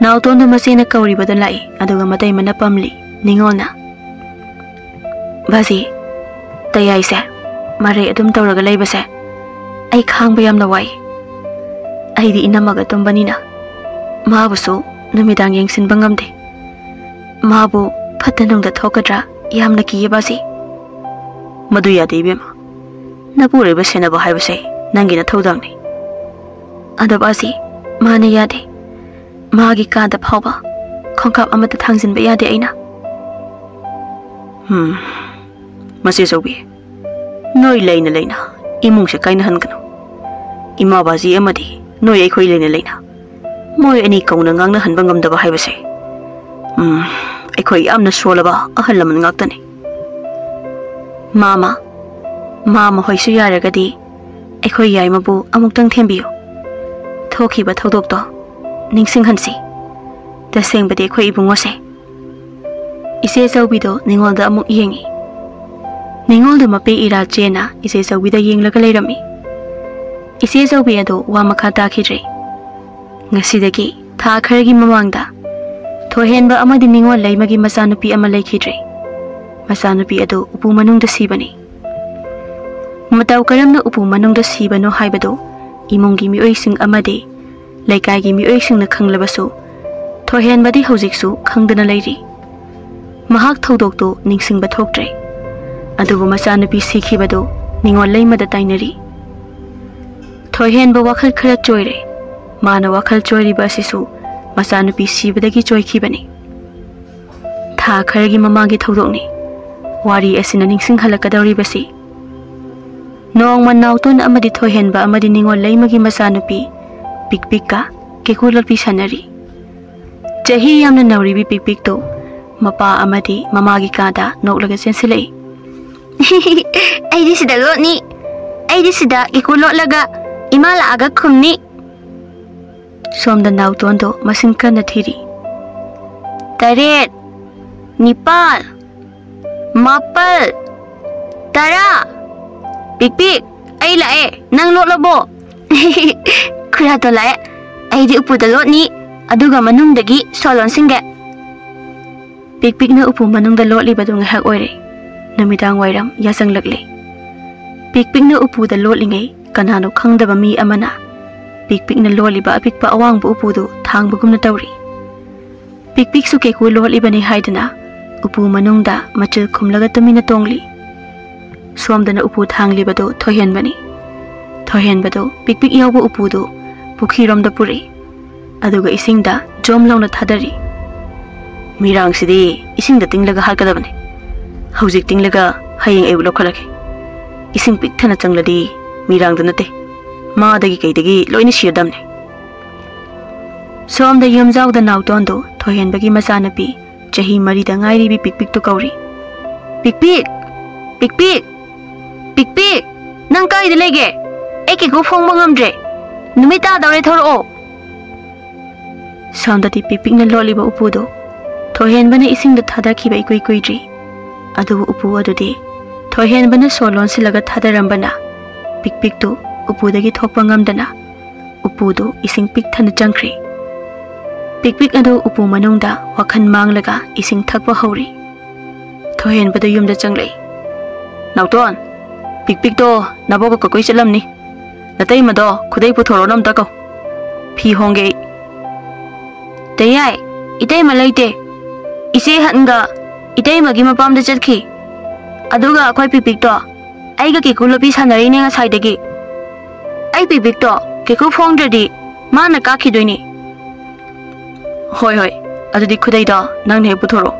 ꯅꯥꯎꯇꯣꯟꯗꯣ ꯃꯆꯦꯅ ꯀꯧꯔꯤꯕꯗꯣ ꯂꯥꯛꯏ, ꯑꯗꯨꯒ ꯃꯇꯩꯃꯅ ꯄꯝꯂꯤ꯫ ꯅꯤꯉꯣꯜꯅ, "ꯕꯥꯖꯤ, ꯇꯌꯥꯏꯁꯦ, ꯃꯔꯩ ꯑꯗꯨꯝ ꯇꯧꯔꯒ ꯂꯩꯕꯁꯦ ꯑꯩ ꯈꯥꯡꯕ ꯌꯥꯝꯅ ꯋꯥꯏ꯫ ꯑꯩꯗꯤ ꯏꯅꯝꯃꯒ ꯇꯨꯝꯕꯅꯤꯅ ꯃꯥꯕꯨꯁꯨ ꯅꯨꯃꯤꯗꯥꯡ ꯌꯦꯡꯁꯤꯟꯕ ꯉꯝꯗꯦ꯫ ꯃꯥꯕꯨ ꯐꯠꯇ ꯅꯨꯡꯗ ꯊꯣꯛꯀꯗ꯭ꯔꯥ ꯌꯥꯝꯅ ꯀꯤꯌꯦ ꯕꯥꯖꯤ꯫" "ꯃꯗꯨ ꯌꯥꯗꯦ ꯏꯕꯦꯝꯃ꯫ ꯅꯄꯨꯔꯣꯏꯕ ꯁꯦꯟꯅꯕ ꯍꯥꯏꯕꯁꯦ ꯅꯪꯒꯤ ꯅꯊꯧꯗꯥꯡꯅꯤ꯫ ꯑꯗꯣ ꯕꯥꯖꯤ, ꯃꯥꯅ ꯌꯥꯗꯦ꯫ ꯃꯥꯒꯤ ꯀꯥꯗ ꯐꯥꯎꯕ ꯈꯣꯡꯀꯥꯞ ꯑꯃꯠꯇ ꯊꯥꯡꯖꯤꯟꯕ ꯌꯥꯗꯦ ꯑꯩꯅ꯫" "ꯎꯝ, ꯃꯆꯦ ꯆꯧꯕꯤ, ꯅꯣꯏ ꯂꯩꯅ ꯂꯩꯅ ꯏꯃꯨꯡꯁꯦ ꯀꯥꯏꯅꯍꯟꯒꯅꯨ꯫ ꯏꯃꯥ ꯕꯥꯖꯤ ꯑꯃꯗꯤ ꯅꯣꯏ ꯑꯩꯈꯣꯏ ꯂꯩꯅ ꯂꯩꯅ ꯃꯣꯏ ꯑꯅꯤ ꯀꯧꯅ ꯉꯥꯡꯅꯍꯟꯕ ꯉꯝꯗꯕ ꯍꯥꯏꯕꯁꯦ, ꯎꯝ, ꯑꯩꯈꯣꯏ ꯌꯥꯝꯅ ꯁꯣꯜꯂꯕ ꯑꯍꯜ ꯂꯃꯟ ꯉꯥꯛꯇꯅꯤ꯫" "ꯃꯥꯃ, ꯃꯥꯃ ꯍꯣꯏꯁꯨ ꯌꯥꯔꯒꯗꯤ ꯑꯩꯈꯣꯏ ꯌꯥꯏꯃꯕꯨ ꯑꯃꯨꯛꯇꯪ ꯊꯦꯝꯕꯤꯌꯨ꯫ ꯊꯣꯛꯈꯤꯕ ꯊꯧꯗꯣꯛꯇꯣ ꯅꯤꯡꯁꯤꯡꯍꯟꯁꯤ꯫ ꯇꯁꯦꯡꯕꯗꯤ ꯑꯩꯈꯣꯏ ꯏꯕꯨꯡꯉꯣꯁꯦ꯫" ꯏꯆꯦ ꯆꯧꯕꯤꯗꯣ ꯅꯤꯉꯣꯜꯗ ꯑꯃꯨꯛ ꯌꯦꯡꯉꯤ꯫ ꯅꯤꯉꯣꯜꯗꯣ ꯃꯄꯦ ꯏꯔꯥ ꯆꯦꯅ ꯏꯆꯦ ꯆꯧꯕꯤꯗ ꯌꯦꯡꯂꯒ ꯂꯩꯔꯝꯃꯤ꯫ ꯏꯆꯦ ꯆꯧꯕꯤ ꯑꯗꯣ ꯋꯥ ꯃꯈꯥ ꯇꯥꯈꯤꯗ꯭ꯔꯦ꯫ ꯉꯁꯤꯗꯒꯤ ꯊꯥ ꯈꯔꯒꯤ ꯃꯃꯥꯡꯗ ꯊꯣꯏꯍꯦꯟꯕ ꯑꯃꯗꯤ ꯅꯤꯉꯣꯜ ꯂꯩꯃꯒꯤ ꯃꯆꯥꯅꯨꯄꯤ ꯑꯃ ꯂꯩꯈꯤꯗ꯭ꯔꯦ꯫ ꯃꯆꯥꯅꯨꯄꯤ ꯑꯗꯨ ꯎꯄꯨ ꯃꯅꯨꯡꯗ ꯁꯤꯕꯅꯤ꯫ ꯃꯇꯧ ꯀꯔꯝꯅ ꯎꯄꯨ ꯃꯅꯨꯡꯗ ꯁꯤꯕꯅꯣ ꯍꯥꯏꯕꯗꯨ ꯏꯃꯨꯡꯒꯤ ꯃꯤꯑꯣꯏꯁꯤꯡ ꯑꯃꯗꯤ ꯂꯩꯀꯥꯏꯒꯤ ꯃꯤꯑꯣꯏꯁꯤꯡꯅ ꯈꯪꯂꯕꯁꯨ, ꯊꯣꯏꯍꯦꯟꯕꯗꯤ ꯍꯧꯖꯤꯛꯁꯨ ꯈꯪꯗꯅ ꯂꯩꯔꯤ꯫ ꯃꯍꯥꯛ ꯊꯧꯗꯣꯛꯇꯨ ꯅꯤꯡꯁꯤꯡꯕ ꯊꯣꯛꯇ꯭ꯔꯦ꯫ ꯑꯗꯨꯕꯨ ꯃꯆꯥꯅꯨꯄꯤ ꯁꯤꯈꯤꯕꯗꯨ ꯅꯤꯉꯣꯜ ꯂꯩꯃꯗ ꯇꯥꯏꯅꯔꯤ꯫ ꯊꯣꯏꯍꯦꯟꯕ ꯋꯥꯈꯜ ꯈꯔ ꯆꯣꯏꯔꯦ꯫ ꯃꯥꯅ ꯋꯥꯈꯜ ꯆꯣꯏꯔꯤꯕ ꯑꯁꯤꯁꯨ ꯃꯆꯥꯅꯨꯄꯤ ꯁꯤꯕꯗꯒꯤ ꯆꯣꯏꯈꯤꯕꯅꯤ꯫ ꯊꯥ ꯈꯔꯒꯤ ꯃꯃꯥꯡꯒꯤ ꯊꯧꯗꯣꯛꯅꯤ꯫ ꯋꯥꯔꯤ ꯑꯁꯤꯅ ꯅꯤꯡꯁꯤꯡꯍꯜꯂꯛꯀꯗꯧꯔꯤꯕꯁꯤ꯫ ꯅꯣꯡꯃ ꯅꯥꯎꯇꯣꯟ ꯑꯃꯗꯤ ꯊꯣꯏꯍꯦꯟꯕ ꯑꯃꯗꯤ ꯅꯤꯉꯣꯜ ꯂꯩꯃꯒꯤ ꯃꯆꯥꯅꯨꯄꯤ ꯄꯤꯛꯄꯤꯛꯀ ꯀꯦꯀꯨ ꯂꯣꯠꯄꯤ ꯁꯥꯟꯅꯔꯤ꯫ ꯆꯍꯤ ꯌꯥꯝꯅ ꯅꯧꯔꯤꯕꯤ ꯄꯤꯛꯄꯤꯛꯇꯨ ꯃꯄꯥ ꯑꯃꯗꯤ ꯃꯃꯥꯒꯤ ꯀꯥꯗ ꯅꯣꯛꯂꯒ ꯆꯦꯟꯁꯤꯜꯂꯛꯏ꯫ "ꯑꯩꯗꯤ ꯁꯤꯗ ꯂꯣꯠꯅꯤ꯫ ꯑꯩꯗꯤ ꯁꯤꯗ ꯀꯦꯀꯨ ꯂꯣꯠꯂꯒ ꯏꯃꯥ ꯂꯥꯛꯑꯒ ꯈꯨꯝꯅꯤ꯫" ꯁꯣꯝꯗ ꯅꯥꯎꯇꯣꯟꯗꯣ ꯃꯁꯤꯡ ꯀꯟꯅ ꯊꯤꯔꯤ꯫ "ꯇꯔꯦꯠ, ꯅꯤꯄꯥꯜ, ꯃꯥꯄꯜ, ꯇꯔꯥ꯫ ꯄꯤꯛꯄꯤꯛ, ꯑꯩ ꯂꯥꯛꯑꯦ, ꯅꯪ ꯂꯣꯠꯂꯕꯣ?" "ꯈꯨꯔꯥꯗꯣ ꯂꯥꯛꯑꯦ꯫ ꯑꯩꯗꯤ ꯎꯄꯨꯗ ꯂꯣꯠꯅꯤ, ꯑꯗꯨꯒ ꯃꯅꯨꯡꯗꯒꯤ ꯁꯣ ꯂꯣꯟꯁꯤꯟꯒꯦ꯫" ꯄꯤꯛꯄꯤꯛꯅ ꯎꯄꯨ ꯃꯅꯨꯡꯗ ꯂꯣꯠꯂꯤꯕꯗꯨ ꯉꯥꯏꯍꯥꯛ ꯑꯣꯏꯔꯦ꯫ ꯅꯨꯃꯤꯗꯥꯡ ꯋꯥꯏꯔꯝ ꯌꯥꯆꯪꯂꯛꯂꯦ꯫ ꯄꯤꯛꯄꯤꯛꯅ ꯎꯄꯨꯗ ꯂꯣꯠꯂꯤꯉꯩ ꯀꯅꯥꯅꯣ ꯈꯪꯗꯕ ꯃꯤ ꯑꯃꯅ ꯄꯤꯛꯄꯤꯛꯅ ꯂꯣꯠꯂꯤꯕ ꯑꯄꯤꯛꯄ ꯑꯋꯥꯡꯕ ꯎꯄꯨꯗꯨ ꯊꯥꯡꯕꯒꯨꯝꯅ ꯇꯧꯔꯤ꯫ ꯄꯤꯛꯄꯤꯛꯁꯨ ꯀꯦꯀꯨ ꯂꯣꯠꯂꯤꯕꯅꯤ ꯍꯥꯏꯗꯨꯅ ꯎꯄꯨ ꯃꯅꯨꯡꯗ ꯃꯆꯤꯜ ꯈꯨꯝꯂꯒ ꯇꯨꯃꯤꯟꯅ ꯇꯣꯡꯂꯤ꯫ ꯁꯣꯝꯗꯅ ꯎꯄꯨ ꯊꯥꯡꯂꯤꯕꯗꯨ ꯊꯣꯏꯍꯦꯟꯕꯅꯤ꯫ ꯊꯣꯏꯍꯦꯟꯕꯗꯨ ꯄꯤꯛꯄꯤꯛ ꯌꯥꯎꯕ ꯎꯄꯨꯗꯨ ꯄꯨꯈ꯭ꯔꯤꯔꯣꯝꯗ ꯄꯨꯔꯛꯏ꯫ ꯑꯗꯨꯒ ꯏꯁꯤꯡꯗ ꯖꯣꯝ ꯂꯥꯎꯅ ꯊꯥꯗꯔꯤ꯫ "ꯃꯤꯔꯥꯡꯁꯤꯗꯤ ꯏꯁꯤꯡꯗ ꯇꯤꯡꯂꯒ ꯍꯥꯠꯀꯗꯕꯅꯤ꯫ ꯍꯧꯖꯤꯛ ꯇꯤꯡꯂꯒ ꯍꯌꯦꯡ ꯑꯌꯨꯛ ꯂꯧꯈꯠꯂꯒꯦ꯫ ꯏꯁꯤꯡ ꯄꯤꯛ ꯊꯟꯅ ꯆꯪꯂꯗꯤ ꯃꯤꯔꯥꯡꯗ ꯅꯠꯇꯦ, ꯃꯥꯗꯒꯤ ꯀꯩꯗꯒꯤ ꯂꯣꯏꯅ ꯁꯤꯔꯗꯝꯅꯤ꯫" ꯁꯣꯝꯗ ꯌꯨꯝꯖꯥꯎꯗ ꯅꯥꯎꯇꯣꯟꯗꯨ ꯊꯣꯏꯍꯦꯟꯕꯒꯤ ꯃꯆꯥꯅꯨꯄꯤ ꯆꯍꯤ ꯃꯔꯤꯗ ꯉꯥꯏꯔꯤꯕꯤ ꯄꯤꯛꯄꯤꯛꯇꯨ ꯀꯧꯔꯤ꯫ "ꯄꯤꯛꯄꯤꯛ! ꯄꯤꯛꯄꯤꯛ! ꯄꯤꯛꯄꯤꯛ! ꯅꯪ ꯀꯥꯏꯗ ꯂꯩꯒꯦ? ꯑꯩ ꯀꯦꯀꯨ ꯐꯣꯡꯕ ꯉꯝꯗ꯭ꯔꯦ꯫ ꯅꯨꯃꯤꯠ ꯇꯥꯗꯧꯔꯦ, ꯊꯣꯔꯛꯑꯣ!" ꯁꯣꯝꯗꯗꯤ ꯄꯤꯛꯄꯤꯛꯅ ꯂꯣꯠꯂꯤꯕ ꯎꯄꯨꯗꯨ ꯊꯣꯏꯍꯦꯟꯕꯅ ꯏꯁꯤꯡꯗ ꯊꯥꯗꯈꯤꯕ ꯏꯀꯨꯏ ꯀꯨꯏꯗ꯭ꯔꯤ꯫ ꯑꯗꯨꯕꯨ ꯎꯄꯨ ꯑꯗꯨꯗꯤ ꯊꯣꯏꯍꯦꯟꯕꯅ ꯁꯣ ꯂꯣꯟꯁꯤꯜꯂꯒ ꯊꯥꯗꯔꯝꯕꯅ ꯄꯤꯛꯄꯤꯛꯇꯨ ꯎꯄꯨꯗꯒꯤ ꯊꯣꯛꯄ ꯉꯝꯗꯅ ꯎꯄꯨꯗꯨ ꯏꯁꯤꯡ ꯄꯤꯛ ꯊꯟꯅ ꯆꯪꯈ꯭ꯔꯦ꯫ ꯄꯤꯛꯄꯤꯛ ꯑꯗꯨ ꯎꯄꯨ ꯃꯅꯨꯡꯗ ꯋꯥꯈꯜ ꯃꯥꯡꯂꯒ ꯏꯁꯤꯡ ꯊꯛꯄ ꯍꯧꯔꯦ꯫ ꯊꯣꯏꯍꯦꯟꯕꯗꯨ ꯌꯨꯝꯗ ꯆꯪꯂꯛꯏ꯫ "ꯅꯥꯎꯇꯣꯟ, ꯄꯤꯛꯄꯤꯛꯇꯣ ꯅꯕꯣꯛꯀ ꯀꯣꯏ ꯆꯠꯂꯝꯅꯤ꯫ ꯅꯇꯩꯃꯗꯣ ꯈꯨꯗꯩ ꯄꯨꯊꯣꯔꯛꯑꯣꯅ ꯑꯝꯇ ꯀꯧ꯫ ꯐꯤ ꯍꯣꯡꯒꯦ ꯑꯩ꯫" "ꯇꯌꯥꯏ, ꯏꯇꯩꯃ ꯂꯩꯇꯦ꯫ ꯏꯆꯦ ꯍꯟꯒ ꯏꯇꯩꯃꯒꯤ ꯃꯄꯥꯝꯗ ꯆꯠꯈꯤ꯫" ꯑꯗꯨꯒ ꯑꯩꯈꯣꯏ ꯄꯤꯛꯄꯤꯛꯇꯣ ꯑꯩꯒ ꯀꯦꯀꯨ ꯂꯣꯄꯤ ꯁꯥꯟꯅꯔꯤꯅꯦ ꯉꯁꯥꯏꯗꯒꯤ꯫ ꯑꯩ ꯄꯤꯛꯄꯤꯛꯇꯣ ꯀꯦꯀꯨ ꯐꯣꯡꯗ꯭ꯔꯗꯤ ꯃꯥꯅ ꯀꯥꯈꯤꯗꯣꯏꯅꯤ꯫ ꯍꯣꯏ, ꯍꯣꯏ, ꯑꯗꯨꯗꯤ ꯈꯨꯗꯩꯗꯣ ꯅꯪꯅ ꯍꯦꯛ ꯄꯨꯊꯣꯔꯛꯑꯣ꯫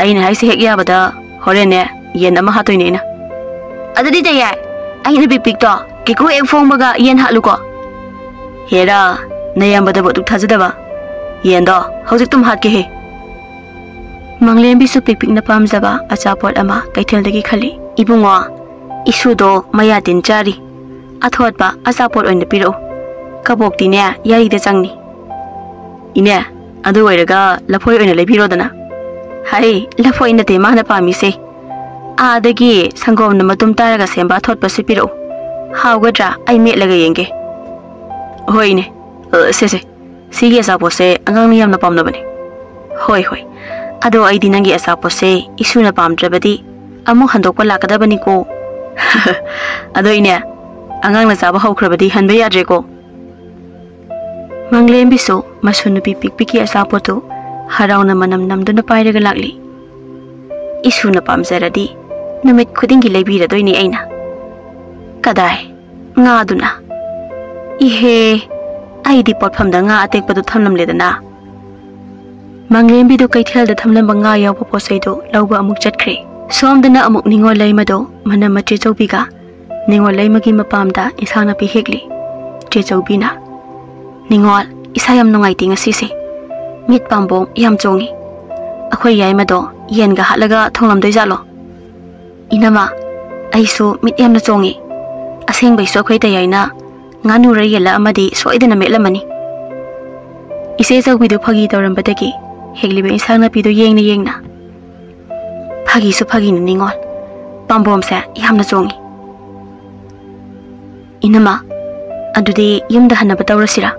ꯑꯩꯅ ꯍꯥꯏꯁꯦ ꯍꯦꯛ ꯌꯥꯕꯗ ꯍꯣꯔꯦꯟꯅꯦ ꯌꯦꯟ ꯑꯃ ꯍꯥꯠꯇꯣꯏꯅꯦ ꯑꯩꯅ꯫ ꯑꯗꯨꯗꯤ ꯇꯌꯥꯏ, ꯑꯩꯅ ꯄꯤꯛꯄꯤꯛꯇꯣ ꯀꯦꯀꯨ ꯍꯦꯛ ꯐꯣꯡꯕꯒ ꯌꯦꯟ ꯍꯥꯠꯂꯨꯀꯣ꯫ ꯍꯦꯔꯥ, ꯅꯌꯥꯝꯕꯗꯕꯨ ꯑꯗꯨꯛ ꯊꯥꯖꯗꯕ? ꯌꯦꯟꯗꯣ ꯍꯧꯖꯤꯛꯇꯨꯝ ꯍꯥꯠꯀꯦꯍꯦ꯫ ꯃꯪꯂꯦꯝꯕꯤꯁꯨ ꯄꯤꯛꯄꯤꯛꯅ ꯄꯥꯝꯖꯕ ꯑꯆꯥꯄꯣꯠ ꯑꯃ ꯀꯩꯊꯦꯜꯗꯒꯤ ꯈꯜꯂꯤ꯫ "ꯏꯕꯨꯡꯉꯣ, ꯏꯁꯨꯗꯣ ꯃꯌꯥ ꯇꯤꯟ ꯆꯥꯔꯤ꯫ ꯑꯊꯣꯠꯄ ꯑꯆꯥꯄꯣꯠ ꯑꯣꯏꯅ ꯄꯤꯔꯛꯎ꯫ ꯀꯕꯣꯛꯇꯤꯅꯦ ꯌꯥꯔꯤꯗ ꯆꯪꯅꯤ꯫" "ꯏꯅꯦ, ꯑꯗꯨ ꯑꯣꯏꯔꯒ ꯂꯐꯣꯏ ꯑꯣꯏꯅ ꯂꯩꯕꯤꯔꯣꯗꯅ꯫" "ꯍꯩ, ꯂꯐꯣꯏ ꯅꯠꯇꯦ ꯃꯥꯅ ꯄꯥꯝꯃꯤꯁꯦ꯫ ꯑꯥꯗꯒꯤ ꯁꯪꯒꯣꯝꯅ ꯃꯇꯨꯝ ꯇꯥꯔꯒ ꯁꯦꯝꯕ ꯑꯊꯣꯠꯄꯁꯨ ꯄꯤꯔꯛꯎ꯫ ꯍꯥꯎꯒꯗ꯭ꯔꯥ? ꯑꯩ ꯃꯦꯠꯂꯒ ꯌꯦꯡꯒꯦ꯫" "ꯍꯣꯏ ꯏꯅꯦ꯫ ꯑ, ꯁꯦ, ꯁꯦ꯫ ꯁꯤꯒꯤ ꯑꯆꯥꯄꯣꯠꯁꯦ ꯑꯉꯥꯡꯅ ꯌꯥꯝꯅ ꯄꯥꯝꯅꯕꯅꯦ꯫" "ꯍꯣꯏ, ꯍꯣꯏ꯫ ꯑꯗꯣ ꯑꯩꯗꯤ ꯅꯪꯒꯤ ꯑꯆꯥꯄꯣꯠꯁꯦ ꯏꯁꯨꯅ ꯄꯥꯝꯗ꯭ꯔꯕꯗꯤ ꯑꯃꯨꯛ ꯍꯟꯗꯣꯛꯄ ꯂꯥꯛꯀꯗꯕꯅꯤꯀꯣ꯫" "ꯑꯗꯣ ꯏꯅꯦ, ꯑꯉꯥꯡꯅ ꯆꯥꯕ ꯍꯧꯈ꯭ꯔꯕꯗꯤ ꯍꯟꯕ ꯌꯥꯗ꯭ꯔꯦꯀꯣ꯫" ꯃꯪꯂꯦꯝꯕꯤꯁꯨ ꯃꯁꯨ ꯅꯨꯄꯤ ꯄꯤꯛꯄꯤꯒꯤ ꯑꯆꯥꯄꯣꯠꯇꯨ ꯍꯔꯥꯎꯅ ꯃꯅꯝ ꯅꯝꯗꯨꯅ ꯄꯥꯏꯔꯒ ꯂꯥꯛꯂꯤ꯫ "ꯏꯁꯨꯅ ꯄꯥꯝꯖꯔꯗꯤ ꯅꯨꯃꯤꯠ ꯈꯨꯗꯤꯡꯒꯤ ꯂꯩꯕꯤꯔꯗꯣꯏꯅꯤ ꯑꯩꯅ꯫ ꯀꯗꯥꯏ, ꯉꯥꯗꯨꯅ? ꯏꯍꯦ, ꯑꯩꯗꯤ ꯄꯣꯠꯐꯝꯗ ꯉꯥ ꯑꯇꯦꯛꯄꯗꯨ ꯊꯝꯂꯝꯂꯦꯗꯅ꯫" ꯃꯪꯂꯦꯝꯕꯤꯗꯨ ꯀꯩꯊꯦꯜꯗ ꯊꯝꯂꯝꯕ ꯉꯥ ꯌꯥꯎꯕ ꯄꯣꯠꯆꯩꯗꯨ ꯂꯧꯕ ꯑꯃꯨꯛ ꯆꯠꯈ꯭ꯔꯦ꯫ ꯁꯣꯝꯗꯅ ꯑꯃꯨꯛ ꯅꯤꯉꯣꯜ ꯂꯩꯃꯗꯨ ꯃꯅꯝꯃ ꯆꯦꯆꯧꯕꯤꯒ ꯅꯤꯉꯣꯜ ꯂꯩꯃꯒꯤ ꯃꯄꯥꯝꯗ ꯏꯟꯁꯥꯡ ꯅꯥꯄꯤ ꯍꯦꯛꯂꯤ꯫ ꯆꯦꯆꯧꯕꯤꯅ, "ꯅꯤꯉꯣꯜ, ꯏꯁꯥ ꯌꯥꯝ ꯅꯨꯡꯉꯥꯏꯇꯦ ꯉꯁꯤꯁꯦ꯫ ꯃꯤꯠ ꯄꯥꯝꯕꯣꯝ ꯌꯥꯝ ꯆꯣꯡꯉꯤ꯫ ꯑꯩꯈꯣꯏ ꯌꯥꯏꯃꯗꯣ ꯌꯦꯟꯒ ꯍꯥꯠꯂꯒ ꯊꯣꯡꯂꯝꯗꯣꯏꯖꯥꯠꯂꯣ?" "ꯏꯅꯝꯃ, ꯑꯩꯁꯨ ꯃꯤꯠ ꯌꯥꯝꯅ ꯆꯣꯡꯉꯤ꯫ ꯑꯁꯦꯡꯕꯩꯁꯨ ꯑꯩꯈꯣꯏ ꯇꯌꯥꯏꯅ ꯉꯥꯅꯨꯔ ꯌꯦꯜꯂ ꯑꯃꯗꯤ ꯁꯣꯏꯗꯅ ꯃꯦꯠꯂꯝꯃꯅꯤ꯫" ꯏꯆꯦ ꯆꯧꯕꯤꯗꯨ ꯐꯥꯒꯤ ꯇꯧꯔꯝꯕꯗꯒꯤ ꯍꯦꯛꯂꯤꯕ ꯏꯟꯁꯥꯡ ꯅꯥꯄꯤꯗꯨ ꯌꯦꯡꯅ ꯌꯦꯡꯅ, "ꯐꯥꯒꯤꯁꯨ ꯐꯥꯒꯤꯅꯤ ꯅꯤꯉꯣꯜ, ꯄꯥꯝꯕꯣꯝꯁꯦ ꯌꯥꯝꯅ ꯆꯣꯡꯉꯤ꯫" "ꯏꯅꯝꯃ, ꯑꯗꯨꯗꯤ ꯌꯨꯝꯗ ꯍꯟꯅꯕ ꯇꯧꯔꯁꯤꯔꯥ?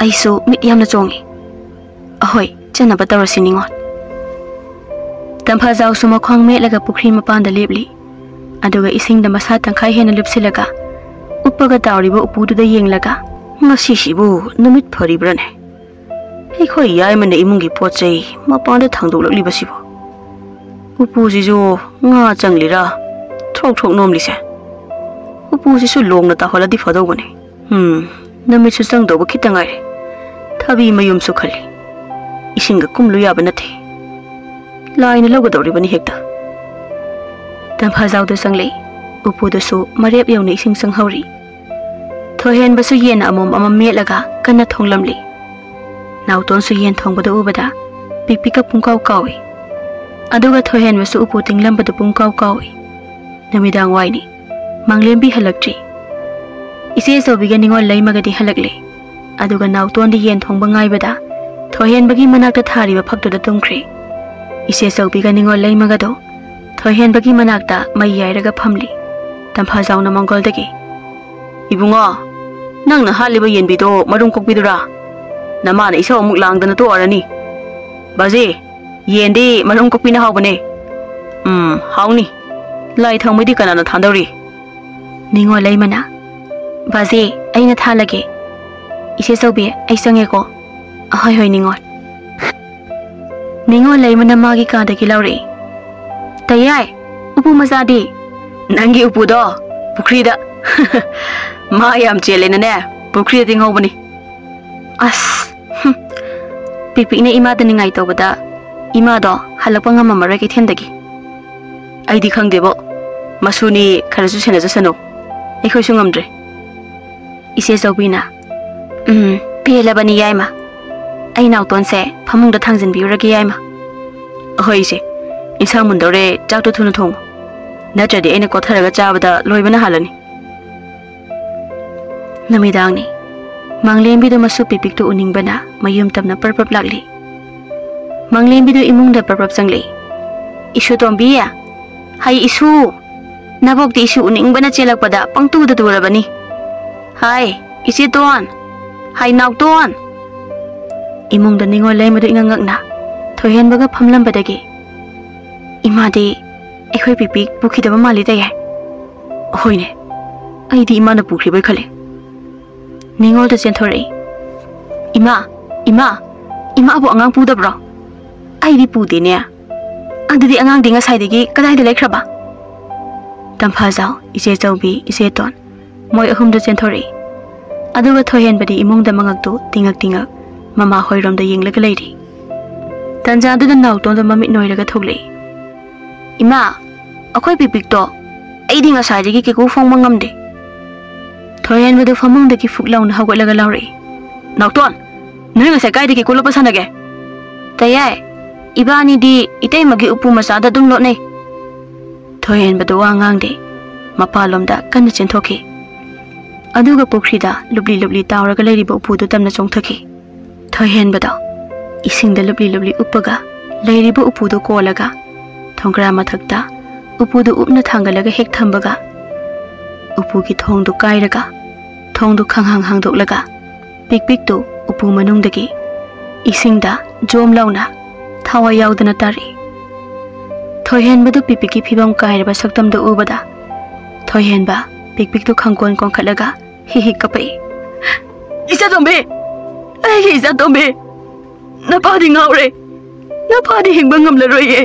ꯑꯩꯁꯨ ꯃꯤꯠ ꯌꯥꯝꯅ ꯆꯣꯡꯉꯤ꯫" "ꯑꯍꯣꯏ, ꯆꯠꯅꯕ ꯇꯧꯔꯁꯤ ꯅꯤꯉꯣꯜ꯫" ꯇꯝꯐꯥꯖꯥꯎꯁꯨ ꯃꯈ꯭ꯋꯥꯡ ꯃꯦꯠꯂꯒ ꯄꯨꯈ꯭ꯔꯤ ꯃꯄꯥꯟꯗ ꯂꯦꯞꯂꯤ꯫ ꯑꯗꯨꯒ ꯏꯁꯤꯡꯗ ꯃꯁꯥ ꯇꯪꯈꯥꯏ ꯍꯦꯟꯅ ꯂꯨꯞꯁꯤꯜꯂꯒ ꯎꯞꯄꯒ ꯇꯥꯎꯔꯤꯕ ꯎꯄꯨꯗꯨꯗ ꯌꯦꯡꯂꯒ, "ꯉꯁꯤꯁꯤꯕꯨ ꯅꯨꯃꯤꯠ ꯐꯔꯤꯕ꯭ꯔꯥꯅꯦ? ꯑꯩꯈꯣꯏ ꯌꯥꯏꯃꯅ ꯏꯃꯨꯡꯒꯤ ꯄꯣꯠ ꯆꯩ ꯃꯄꯥꯟꯗ ꯊꯥꯡꯗꯣꯛꯂꯛꯂꯤꯕꯁꯤꯕꯨ?" ꯎꯄꯨꯁꯤꯁꯨ ꯉꯥ ꯆꯪꯂꯤꯔꯥ? ꯊ꯭ꯔꯣꯛ ꯊ꯭ꯔꯣꯛ ꯅꯣꯝꯂꯤꯁꯦ꯫ ꯎꯄꯨꯁꯤꯁꯨ ꯂꯣꯡꯅ ꯇꯥꯍꯜꯂꯗꯤ ꯐꯗꯧꯕꯅꯦ꯫ ꯎꯝ, ꯅꯨꯃꯤꯠꯁꯨ ꯆꯪꯗꯧꯕ ꯈꯤꯇ ꯉꯥꯏꯔꯦ꯫ ꯊꯕꯤ ꯃꯌꯨꯝꯁꯨ ꯈꯜꯂꯤ꯫ ꯏꯁꯤꯡꯒ ꯀꯨꯝꯂꯨ ꯌꯥꯕ ꯅꯠꯇꯦ꯫ ꯂꯥꯏꯅ ꯂꯧꯒꯗꯧꯔꯤꯕꯅꯤ ꯍꯦꯛꯇ꯫ ꯇꯝꯐꯥꯖꯥꯎꯗꯨ ꯆꯪꯂꯛꯏ꯫ ꯎꯄꯨꯗꯨꯁꯨ ꯃꯔꯦꯞ ꯌꯧꯅ ꯏꯁꯤꯡ ꯆꯪꯍꯧꯔꯤ꯫ ꯊꯣꯏꯍꯦꯟꯕꯁꯨ ꯌꯦꯟ ꯑꯃꯣꯝ ꯑꯃ ꯃꯦꯠꯂꯒ ꯀꯟꯅ ꯊꯣꯡꯂꯝꯂꯤ꯫ ꯅꯥꯎꯇꯣꯟꯁꯨ ꯌꯦꯟ ꯊꯣꯡꯕꯗꯨ ꯎꯕꯗ ꯄꯤꯛ ꯄꯤꯛꯀ ꯄꯨꯡꯀꯥꯎ ꯀꯥꯎꯏ꯫ ꯑꯗꯨꯒ ꯊꯣꯏꯍꯦꯟꯕꯁꯨ ꯎꯄꯨ ꯇꯤꯡꯂꯝꯕꯗꯨ ꯄꯨꯡꯀꯥꯎ ꯀꯥꯎꯏ꯫ ꯅꯨꯃꯤꯗꯥꯡ ꯋꯥꯏꯅꯤ꯫ ꯃꯪꯂꯦꯝꯕꯤ ꯍꯜꯂꯛꯇ꯭ꯔꯤ꯫ ꯏꯆꯦ ꯑꯆꯧꯕꯤꯒ ꯅꯤꯉꯣꯜ ꯂꯩꯃꯒꯗꯤ ꯍꯜꯂꯛꯂꯦ꯫ ꯑꯗꯨꯒ ꯅꯥꯎꯇꯣꯟꯗꯤ ꯌꯦꯟ ꯊꯣꯡꯕ ꯉꯥꯏꯕꯗ ꯊꯣꯏꯍꯦꯟꯕꯒꯤ ꯃꯅꯥꯛꯇ ꯊꯥꯔꯤꯕ ꯐꯛꯇꯨꯗ ꯇꯨꯝꯈ꯭ꯔꯦ꯫ ꯏꯆꯦ ꯑꯆꯧꯕꯤꯒ ꯅꯤꯉꯣꯜ ꯂꯩꯃꯒꯗꯣ ꯊꯣꯏꯍꯦꯟꯕꯒꯤ ꯃꯅꯥꯛꯇ ꯃꯩ ꯌꯥꯏꯔꯒ ꯐꯝꯂꯤ꯫ ꯇꯝꯐꯥꯖꯥꯎꯅ ꯃꯪꯒꯣꯜꯗꯒꯤ, "ꯏꯕꯨꯡꯉꯣ, ꯅꯪꯅ ꯍꯥꯠꯂꯤꯕ ꯌꯦꯟꯕꯤꯗꯣ ꯃꯔꯨꯝ ꯀꯣꯛꯄꯤꯗꯨꯔꯥ? ꯅꯃꯥꯅ ꯏꯁꯧ ꯑꯃꯨꯛ ꯂꯥꯡꯗꯅ ꯇꯣꯛꯑꯔꯅꯤ꯫ ꯕꯥꯖꯤ, ꯌꯦꯟꯗꯤ ꯃꯔꯨꯝ ꯀꯣꯛꯄꯤꯅ ꯍꯥꯎꯕꯅꯦ꯫ ꯎꯝ, ꯍꯥꯎꯅꯤ꯫ ꯂꯥꯏ ꯊꯥꯎꯃꯩꯗꯤ ꯀꯅꯥꯅ ꯊꯥꯗꯧꯔꯤ?" ꯅꯤꯉꯣꯜ ꯂꯩꯃꯅ, "ꯕꯥꯖꯤ, ꯑꯩꯅ ꯊꯥꯜꯂꯒꯦ꯫ ꯏꯆꯦ ꯆꯧꯕꯤ, ꯑꯩ ꯆꯪꯉꯦꯀꯣ꯫ ꯑꯍꯣꯏ, ꯍꯣꯏ, ꯅꯤꯉꯣꯜ꯫" ꯅꯤꯉꯣꯜ ꯂꯩꯃꯅ ꯃꯥꯒꯤ ꯀꯥꯗꯒꯤ ꯂꯧꯔꯛꯏ꯫ "ꯇꯌꯥꯏ, ꯎꯄꯨ ꯃꯆꯥꯗꯤ?" "ꯅꯪꯒꯤ ꯎꯄꯨꯗꯣ ꯄꯨꯈ꯭ꯔꯤꯗ꯫ ꯃꯥ ꯌꯥꯝ ꯆꯦꯜꯂꯦꯅꯅꯦ, ꯄꯨꯈ꯭ꯔꯤꯗ ꯇꯤꯡꯍꯧꯕꯅꯤ꯫" ꯑꯁ! ꯍꯨꯝ꯫ ꯄꯤꯛ ꯄꯤꯛꯅ ꯏꯃꯥꯗ ꯅꯤꯡꯉꯥꯏ ꯇꯧꯕꯗ ꯏꯃꯥꯗꯣ ꯍꯜꯂꯛꯄ ꯉꯝꯃꯝꯃꯔꯣꯏ ꯀꯩꯊꯦꯜꯗꯒꯤ꯫ "ꯑꯩꯗꯤ ꯈꯪꯗꯦꯕꯣ꯫ ꯃꯁꯨꯅꯤ, ꯈꯔꯁꯨ ꯁꯦꯟꯅꯖꯁꯅꯨ꯫ ꯑꯩꯈꯣꯏꯁꯨ ꯉꯝꯗ꯭ꯔꯦ꯫" ꯏꯆꯦ ꯆꯧꯕꯤꯅ, "ꯎꯝ, ꯄꯦꯜꯂꯕꯅꯤ ꯌꯥꯏꯃ꯫ ꯑꯩ ꯅꯥꯎꯇꯣꯟꯁꯦ ꯐꯃꯨꯡꯗ ꯊꯥꯡꯖꯤꯟꯕꯤꯔꯨꯔꯒꯦ ꯌꯥꯏꯃ꯫" "ꯑꯍꯣꯏ ꯏꯆꯦ, ꯏꯟꯁꯥꯡ ꯃꯨꯟꯗꯧꯔꯦ, ꯆꯥꯛꯇꯣ ꯊꯨꯅ ꯊꯣꯡꯉꯨ꯫ ꯅꯠꯇ꯭ꯔꯗꯤ ꯑꯩꯅ ꯀꯣꯠꯊꯔꯒ ꯆꯥꯕꯗ ꯂꯣꯏꯕꯅ ꯍꯥꯜꯂꯅꯤ꯫" ꯅꯨꯃꯤꯗꯥꯡꯅꯤ꯫ ꯃꯪꯂꯦꯝꯕꯤꯗꯨ ꯃꯁꯨ ꯄꯤꯛ ꯄꯤꯛꯇꯨ ꯎꯅꯤꯡꯕꯅ ꯃꯌꯨꯝ ꯇꯝꯅ ꯄ꯭ꯔꯞ ꯄ꯭ꯔꯞ ꯂꯥꯛꯂꯤ꯫ ꯃꯪꯂꯦꯝꯕꯤꯗꯨ ꯏꯃꯨꯡꯗ ꯄ꯭ꯔꯞ ꯄ꯭ꯔꯞ ꯆꯪꯂꯛꯏ꯫ "ꯏꯁꯨ ꯇꯣꯝꯕꯤ, ꯍꯩ ꯏꯁꯨ, ꯅꯕꯣꯛꯇꯤ ꯏꯁꯨ ꯎꯅꯤꯡꯕꯅ ꯆꯦꯜꯂꯛꯄꯗ ꯄꯪꯇꯨꯗ ꯇꯨꯔꯕꯅꯤ꯫ ꯍꯥꯏ, ꯏꯆꯦ ꯇꯣꯟ, ꯍꯥꯏ, ꯅꯥꯎꯇꯣꯟ꯫" ꯏꯃꯨꯡꯗ ꯅꯤꯉꯣꯜ ꯂꯩꯃꯗꯨ ꯏꯉꯛ ꯉꯛꯅ ꯊꯣꯏꯍꯦꯟꯕꯒ ꯐꯝꯂꯝꯕꯗꯒꯤ, "ꯏꯃꯥꯗꯤ ꯑꯩꯈꯣꯏ ꯄꯤꯛ ꯄꯤꯛ ꯄꯨꯈꯤꯗꯕ ꯃꯥꯜꯂꯤ ꯇꯌꯥꯏ꯫" "ꯍꯣꯏꯅꯦ, ꯑꯩꯗꯤ ꯏꯃꯥꯅ ꯄꯨꯈ꯭ꯔꯤꯕꯣꯏ ꯈꯜꯂꯤ꯫" ꯅꯤꯉꯣꯜꯗ ꯆꯦꯟꯊꯣꯔꯛꯏ꯫ "ꯏꯃꯥ, ꯏꯃꯥ, ꯏꯃꯥꯕꯨ ꯑꯉꯥꯡ ꯄꯨꯗꯕ꯭ꯔꯣ? ꯑꯩꯗꯤ ꯄꯨꯗꯦꯅꯦ꯫" "ꯑꯗꯨꯗꯤ ꯑꯉꯥꯡꯗꯤ ꯉꯁꯥꯏꯗꯒꯤ ꯀꯗꯥꯏꯗ ꯂꯩꯈ꯭ꯔꯕ?" ꯇꯝꯐꯥꯖꯥꯎ, ꯏꯆꯦ ꯆꯧꯕꯤ, ꯏꯆꯦ ꯇꯣꯟ, ꯃꯣꯏ ꯑꯍꯨꯝꯗꯨ ꯆꯦꯟꯊꯣꯔꯛꯏ꯫ ꯑꯗꯨꯒ ꯊꯣꯏꯍꯦꯟꯕꯗꯤ ꯏꯃꯨꯡꯗ ꯃꯉꯛꯇꯨ ꯇꯤꯡꯉꯛ ꯇꯤꯡꯉꯛ ꯃꯃꯥ ꯍꯣꯏꯔꯣꯝꯗ ꯌꯦꯡꯂꯒ ꯂꯩꯔꯤ꯫ ꯇꯟꯖꯥꯗꯨꯗ ꯅꯥꯎꯇꯣꯟꯗꯣ ꯃꯃꯤꯠ ꯅꯣꯏꯔꯒ ꯊꯣꯛꯂꯛꯏ꯫ "ꯏꯃꯥ, ꯑꯩꯈꯣꯏ ꯄꯤꯛꯄꯤꯛꯇꯣ ꯑꯩꯗꯤ ꯉꯁꯥꯏꯗꯒꯤ ꯀꯩꯀꯨ ꯐꯣꯡꯕ ꯉꯝꯗꯦ꯫" ꯊꯣꯏꯍꯦꯟꯕꯗꯨ ꯐꯃꯨꯡꯗꯒꯤ ꯐꯨꯛ ꯂꯥꯎꯅ ꯍꯧꯒꯠꯂꯒ ꯂꯥꯎꯔꯛꯏ꯫ "ꯅꯥꯎꯇꯣꯟ, ꯅꯣꯏ ꯉꯁꯥꯏ ꯀꯥꯏꯗꯒꯤ ꯀꯣꯜꯂꯛꯄ ꯁꯥꯟꯅꯒꯦ?" "ꯇꯌꯥꯏ, ꯏꯕꯥꯅꯤꯗꯤ ꯏꯇꯩꯃꯒꯤ ꯎꯄꯨ ꯃꯆꯥꯗ ꯑꯗꯨꯝ ꯂꯣꯠꯅꯩ꯫" ꯊꯣꯏꯍꯦꯟꯕꯗꯨ ꯋꯥ ꯉꯥꯡꯗꯦ꯫ ꯃꯄꯥꯟꯂꯣꯝꯗ ꯀꯟꯅ ꯆꯦꯟꯊꯣꯛꯈꯤ꯫ ꯑꯗꯨꯒ ꯄꯨꯈ꯭ꯔꯤꯗ ꯂꯨꯞꯂꯤ ꯂꯨꯞꯂꯤ ꯇꯥꯎꯔꯒ ꯂꯩꯔꯤꯕ ꯎꯄꯨꯗꯨ ꯇꯝꯅ ꯆꯣꯡꯊꯈꯤ꯫ ꯊꯣꯏꯍꯦꯟꯕꯗꯣ ꯏꯁꯤꯡꯗ ꯂꯨꯞꯂꯤ ꯂꯨꯞꯂꯤ ꯎꯞꯄꯒ ꯂꯩꯔꯤꯕ ꯎꯄꯨꯗꯨ ꯀꯣꯜꯂꯒ ꯊꯣꯡꯒ꯭ꯔꯥ ꯃꯊꯛꯇ ꯎꯄꯨꯗꯨ ꯎꯞꯅ ꯊꯥꯡꯒꯠꯂꯒ ꯍꯦꯛ ꯊꯝꯕꯒ ꯎꯄꯨꯒꯤ ꯊꯣꯡꯗꯨ ꯀꯥꯏꯔꯒ ꯊꯣꯡꯗꯨ ꯈꯪꯍꯥꯡ ꯍꯥꯡꯗꯣꯛꯂꯒ ꯄꯤꯛꯄꯤꯛꯇꯨ ꯎꯄꯨ ꯃꯅꯨꯡꯗꯒꯤ ꯏꯁꯤꯡꯗ ꯖꯣꯝ ꯂꯥꯎꯅ ꯊꯋꯥꯏ ꯌꯥꯎꯗꯅ ꯇꯥꯔꯛꯏ꯫ ꯊꯣꯏꯍꯦꯟꯕꯗꯨ ꯄꯤꯛꯄꯤꯛꯀꯤ ꯐꯤꯕꯝ ꯀꯥꯏꯔꯕ ꯁꯛꯇꯝꯗꯨ ꯎꯕꯗ ꯊꯣꯏꯍꯦꯟꯕ ꯄꯤꯛꯄꯤꯛꯇꯨ ꯈꯪꯀꯣꯟ ꯀꯣꯟꯈꯠꯂꯒ ꯍꯤ ꯍꯤ ꯀꯞꯄꯛꯏ꯫ "ꯏꯆꯥꯇꯣꯝꯕꯤ! ꯑꯩꯒꯤ ꯏꯆꯥꯇꯣꯝꯕꯤ! ꯅꯄꯥꯗꯤ ꯉꯥꯎꯔꯦ꯫ ꯅꯄꯥꯗꯤ ꯍꯤꯡꯕ ꯉꯝꯂꯔꯣꯏꯌꯦ꯫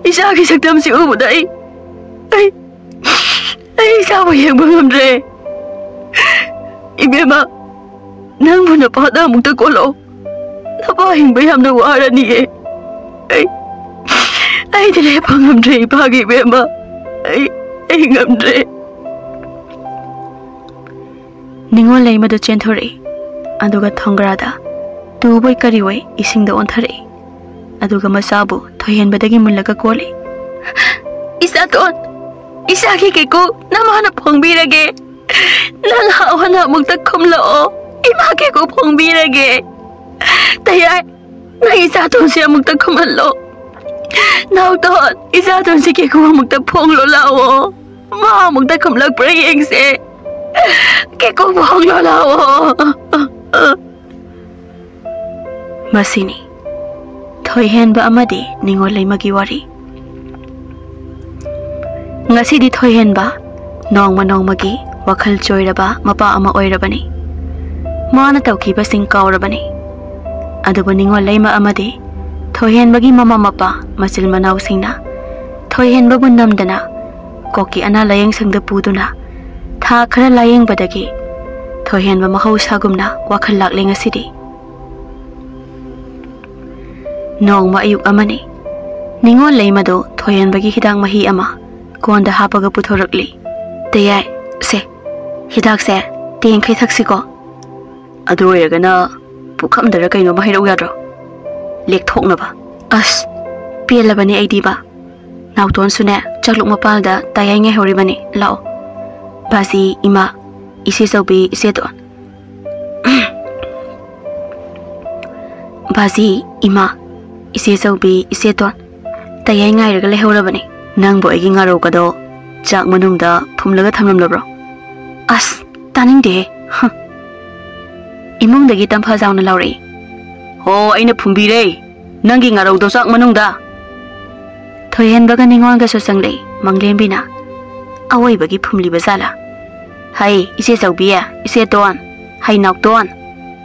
ꯏꯆꯥꯒꯤ ꯁꯛꯇꯝꯁꯤ ꯎꯕꯗ ꯑꯩ, ꯑꯩ, ꯑꯩ ꯏꯆꯥꯕꯨ ꯌꯦꯡꯕ ꯉꯝꯗ꯭ꯔꯦ꯫ ꯏꯕꯦꯝꯃ, ꯅꯪꯕꯨ ꯅꯄꯥꯗ ꯑꯃꯨꯛꯇ ꯀꯣꯜꯂꯛꯑꯣ꯫ ꯅꯄꯥ ꯍꯤꯡꯕ ꯌꯥꯝꯅ ꯋꯥꯔꯅꯤꯌꯦ꯫ ꯑꯩ, ꯑꯩꯗꯤ ꯂꯦꯞꯄ ꯉꯝꯗ꯭ꯔꯦ ꯏꯄꯥꯒꯤ ꯏꯕꯦꯝꯃ꯫ ꯑꯩ, ꯑꯩ ꯉꯝꯗ꯭ꯔꯦ꯫" ꯅꯤꯉꯣꯜ ꯂꯩꯃꯗꯨ ꯆꯦꯟꯊꯣꯔꯛꯏ꯫ ꯑꯗꯨꯒ ꯊꯣꯡꯒ꯭ꯔꯥꯗ ꯇꯨꯕꯣꯏ ꯀꯔꯤꯑꯣꯏ ꯏꯁꯤꯡꯗ ꯑꯣꯟꯊꯔꯛꯏ꯫ ꯑꯗꯨꯒ ꯃꯆꯥꯕꯨ ꯊꯣꯏꯍꯦꯟꯕꯗꯒꯤ ꯃꯨꯜꯂꯒ ꯀꯣꯜꯂꯤ꯫ "ꯏꯆꯥꯇꯣꯟ, ꯏꯆꯥꯒꯤ ꯀꯦꯀꯨ ꯅꯃꯥꯅ ꯐꯣꯡꯕꯤꯔꯒꯦ꯫ ꯅꯪ ꯍꯥꯎ ꯍꯥꯏꯅ ꯑꯃꯨꯛꯇ ꯈꯨꯝꯂꯛꯑꯣ꯫ ꯏꯃꯥ ꯀꯦꯀꯨ ꯐꯣꯡꯕꯤꯔꯒꯦ꯫ ꯇꯌꯥꯏ, ꯅꯪ ꯏꯆꯥꯇꯣꯟꯁꯦ ꯑꯃꯨꯛꯇ ꯈꯨꯝꯍꯜꯂꯣ꯫ ꯅꯥꯎꯇꯣꯟ, ꯏꯆꯥꯇꯣꯟꯁꯦ ꯀꯦꯀꯨ ꯑꯃꯨꯛꯇ ꯐꯣꯡꯂꯣ ꯂꯥꯛꯑꯣ꯫ ꯃꯥ ꯑꯃꯨꯛꯇ ꯈꯨꯝꯂꯛꯄ꯭ꯔꯥ ꯌꯦꯡꯁꯦ꯫ ꯀꯦꯀꯨ ꯐꯣꯡꯂꯣ ꯂꯥꯛꯑꯣ꯫" ꯃꯁꯤꯅꯤ ꯊꯣꯏꯍꯦꯟꯕ ꯑꯃꯗꯤ ꯅꯤꯉꯣꯜ ꯂꯩꯃꯒꯤ ꯋꯥꯔꯤ꯫ ꯉꯁꯤꯗꯤ ꯊꯣꯏꯍꯦꯟꯕ ꯅꯣꯡꯃ ꯅꯣꯡꯃꯒꯤ ꯋꯥꯈꯜ ꯆꯣꯏꯔꯕ ꯃꯄꯥ ꯑꯃ ꯑꯣꯏꯔꯕꯅꯤ꯫ ꯃꯥꯅ ꯇꯧꯈꯤꯕꯁꯤꯡ ꯀꯥꯎꯔꯕꯅꯤ꯫ ꯑꯗꯨꯕꯨ ꯅꯤꯉꯣꯜ ꯂꯩꯃ ꯑꯃꯗꯤ ꯊꯣꯏꯍꯦꯟꯕꯒꯤ ꯃꯃꯥ ꯃꯄꯥ ꯃꯆꯤꯜ ꯃꯅꯥꯎꯁꯤꯡꯅ ꯊꯣꯏꯍꯦꯟꯕꯕꯨ ꯅꯝꯗꯅ ꯀꯣꯛꯀꯤ ꯑꯅꯥ ꯂꯥꯌꯦꯡ ꯁꯪꯗ ꯄꯨꯗꯨꯅ ꯊꯥ ꯈꯔ ꯂꯥꯌꯦꯡꯕꯗꯒꯤ ꯊꯣꯏꯍꯦꯟꯕ ꯃꯍꯧꯁꯥꯒꯨꯝꯅ ꯋꯥꯈꯜ ꯂꯥꯛꯂꯦ ꯉꯁꯤꯗꯤ꯫ ꯅꯣꯡꯃ ꯑꯌꯨꯛ ꯑꯃꯅꯤ꯫ ꯅꯤꯉꯣꯜ ꯂꯩꯃꯗꯨ ꯊꯣꯏꯍꯦꯟꯕꯒꯤ ꯍꯤꯗꯥꯛ ꯃꯍꯤ ꯑꯃ ꯀꯣꯟꯗ ꯍꯥꯞꯄꯒ ꯄꯨꯊꯣꯔꯛꯂꯤ꯫ "ꯇꯌꯥꯏ, ꯁꯦ, ꯍꯤꯗꯥꯛꯁꯦ ꯇꯦꯡꯈꯩ ꯊꯛꯁꯤꯀꯣ꯫ ꯑꯗꯨ ꯑꯣꯏꯔꯒꯅ ꯄꯨꯈꯝꯗꯔ ꯀꯩꯅꯣꯝꯃ ꯍꯩꯔꯧ ꯌꯥꯗ꯭ꯔꯣ? ꯂꯦꯛꯊꯣꯛꯅꯕ꯫" "ꯑꯁ, ꯄꯦꯜꯂꯕꯅꯤ ꯑꯩꯗꯤꯕ꯫ ꯅꯥꯎꯇꯣꯟꯁꯨꯅꯦ ꯆꯥꯛꯂꯨꯛ ꯃꯄꯥꯜꯗ ꯇꯌꯥꯏ ꯉꯥꯏꯍꯧꯔꯤꯕꯅꯤ꯫ ꯂꯥꯛꯑꯣ꯫" "ꯕꯥꯖꯤ, ꯏꯃꯥ, ꯏꯆꯦ ꯆꯧꯕꯤ, ꯏꯆꯦꯇꯣꯟ꯫" "ꯕꯥꯖꯤ, ꯏꯃꯥ, ꯏꯆꯦ ꯆꯧꯕꯤ, ꯏꯆꯦꯇꯣꯟ, ꯇꯌꯥꯏ ꯉꯥꯏꯔꯒ ꯂꯩꯍꯧꯔꯕꯅꯤ꯫ ꯅꯪꯕꯨ ꯑꯩꯒꯤ ꯉꯥꯔꯧꯒꯗꯣ ꯆꯥꯛ ꯃꯅꯨꯡꯗ ꯐꯨꯝꯂꯒ ꯊꯝꯂꯝꯂꯕ꯭ꯔꯣ?" "ꯑꯁ, ꯇꯥꯅꯤꯡꯗꯦꯍꯦ꯫ ꯍ꯫" ꯏꯃꯨꯡꯗꯒꯤ ꯇꯝꯐꯥ ꯖꯥꯎꯅ ꯂꯥꯎꯔꯛꯏ꯫ "ꯍꯣ, ꯑꯩꯅ ꯐꯨꯝꯕꯤꯔꯦ꯫ ꯅꯪꯒꯤ ꯉꯥꯔꯧꯗꯣ ꯆꯥꯛ ꯃꯅꯨꯡꯗ꯫" ꯊꯣꯏꯍꯦꯟꯕꯒ ꯅꯤꯉꯣꯜꯒꯁꯨ ꯆꯪꯂꯛꯏ꯫ ꯃꯪꯂꯦꯝꯕꯤꯅ ꯑꯋꯣꯏꯕꯒꯤ ꯐꯨꯝꯂꯤꯕ ꯖꯥꯠꯂꯥ? "ꯍꯩ, ꯏꯆꯦ ꯆꯧꯕꯤ, ꯏꯆꯦꯇꯣꯟ, ꯍꯩ ꯅꯥꯎꯇꯣꯟ,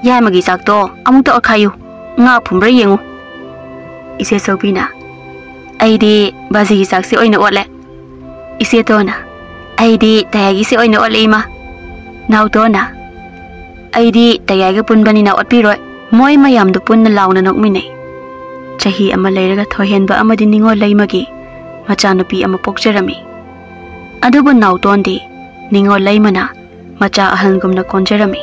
ꯌꯥꯏꯃꯒꯤ ꯆꯥꯛꯇꯣ ꯑꯃꯨꯛꯇ ꯑꯣꯠꯈꯥꯏꯌꯨ꯫ ꯉꯥ ꯐꯨꯝꯕ꯭ꯔꯥ ꯌꯦꯡꯉꯨ꯫" ꯏꯆꯦ ꯆꯧꯕꯤꯅ, "ꯑꯩꯗꯤ ꯕꯥꯖꯤꯒꯤ ꯆꯥꯛꯁꯦ ꯑꯣꯏꯅ ꯑꯣꯠꯂꯦ꯫" ꯏꯆꯦꯇꯣꯟꯅ, "ꯑꯩꯗꯤ ꯇꯌꯥꯏꯒꯤꯁꯦ ꯑꯣꯏꯅ ꯑꯣꯠꯂꯦ, ꯏꯃꯥ꯫" ꯅꯥꯎꯇꯣꯟꯅ, "ꯑꯩꯗꯤ ꯇꯌꯥꯏꯒ ꯄꯨꯟꯕꯅꯤꯅ ꯑꯣꯠꯄꯤꯔꯣꯏ꯫" ꯃꯣꯏ ꯃꯌꯥꯝꯗꯨ ꯄꯨꯟꯅ ꯂꯥꯎꯅ ꯅꯣꯛꯃꯤꯟꯅꯩ꯫ ꯆꯍꯤ ꯑꯃ ꯂꯩꯔꯒ ꯊꯣꯏꯍꯦꯟꯕ ꯑꯃꯗꯤ ꯅꯤꯉꯣꯜ ꯂꯩꯃꯒꯤ ꯃꯆꯥꯅꯨꯄꯤ ꯑꯃ ꯄꯣꯛꯆꯔꯝꯃꯤ꯫ ꯑꯗꯨꯕꯨ ꯅꯥꯎꯇꯣꯟꯗꯤ ꯅꯤꯉꯣꯜ ꯂꯩꯃꯅ ꯃꯆꯥ ꯑꯍꯜꯒꯨꯝꯅ ꯀꯣꯟꯖꯔꯝꯃꯤ꯫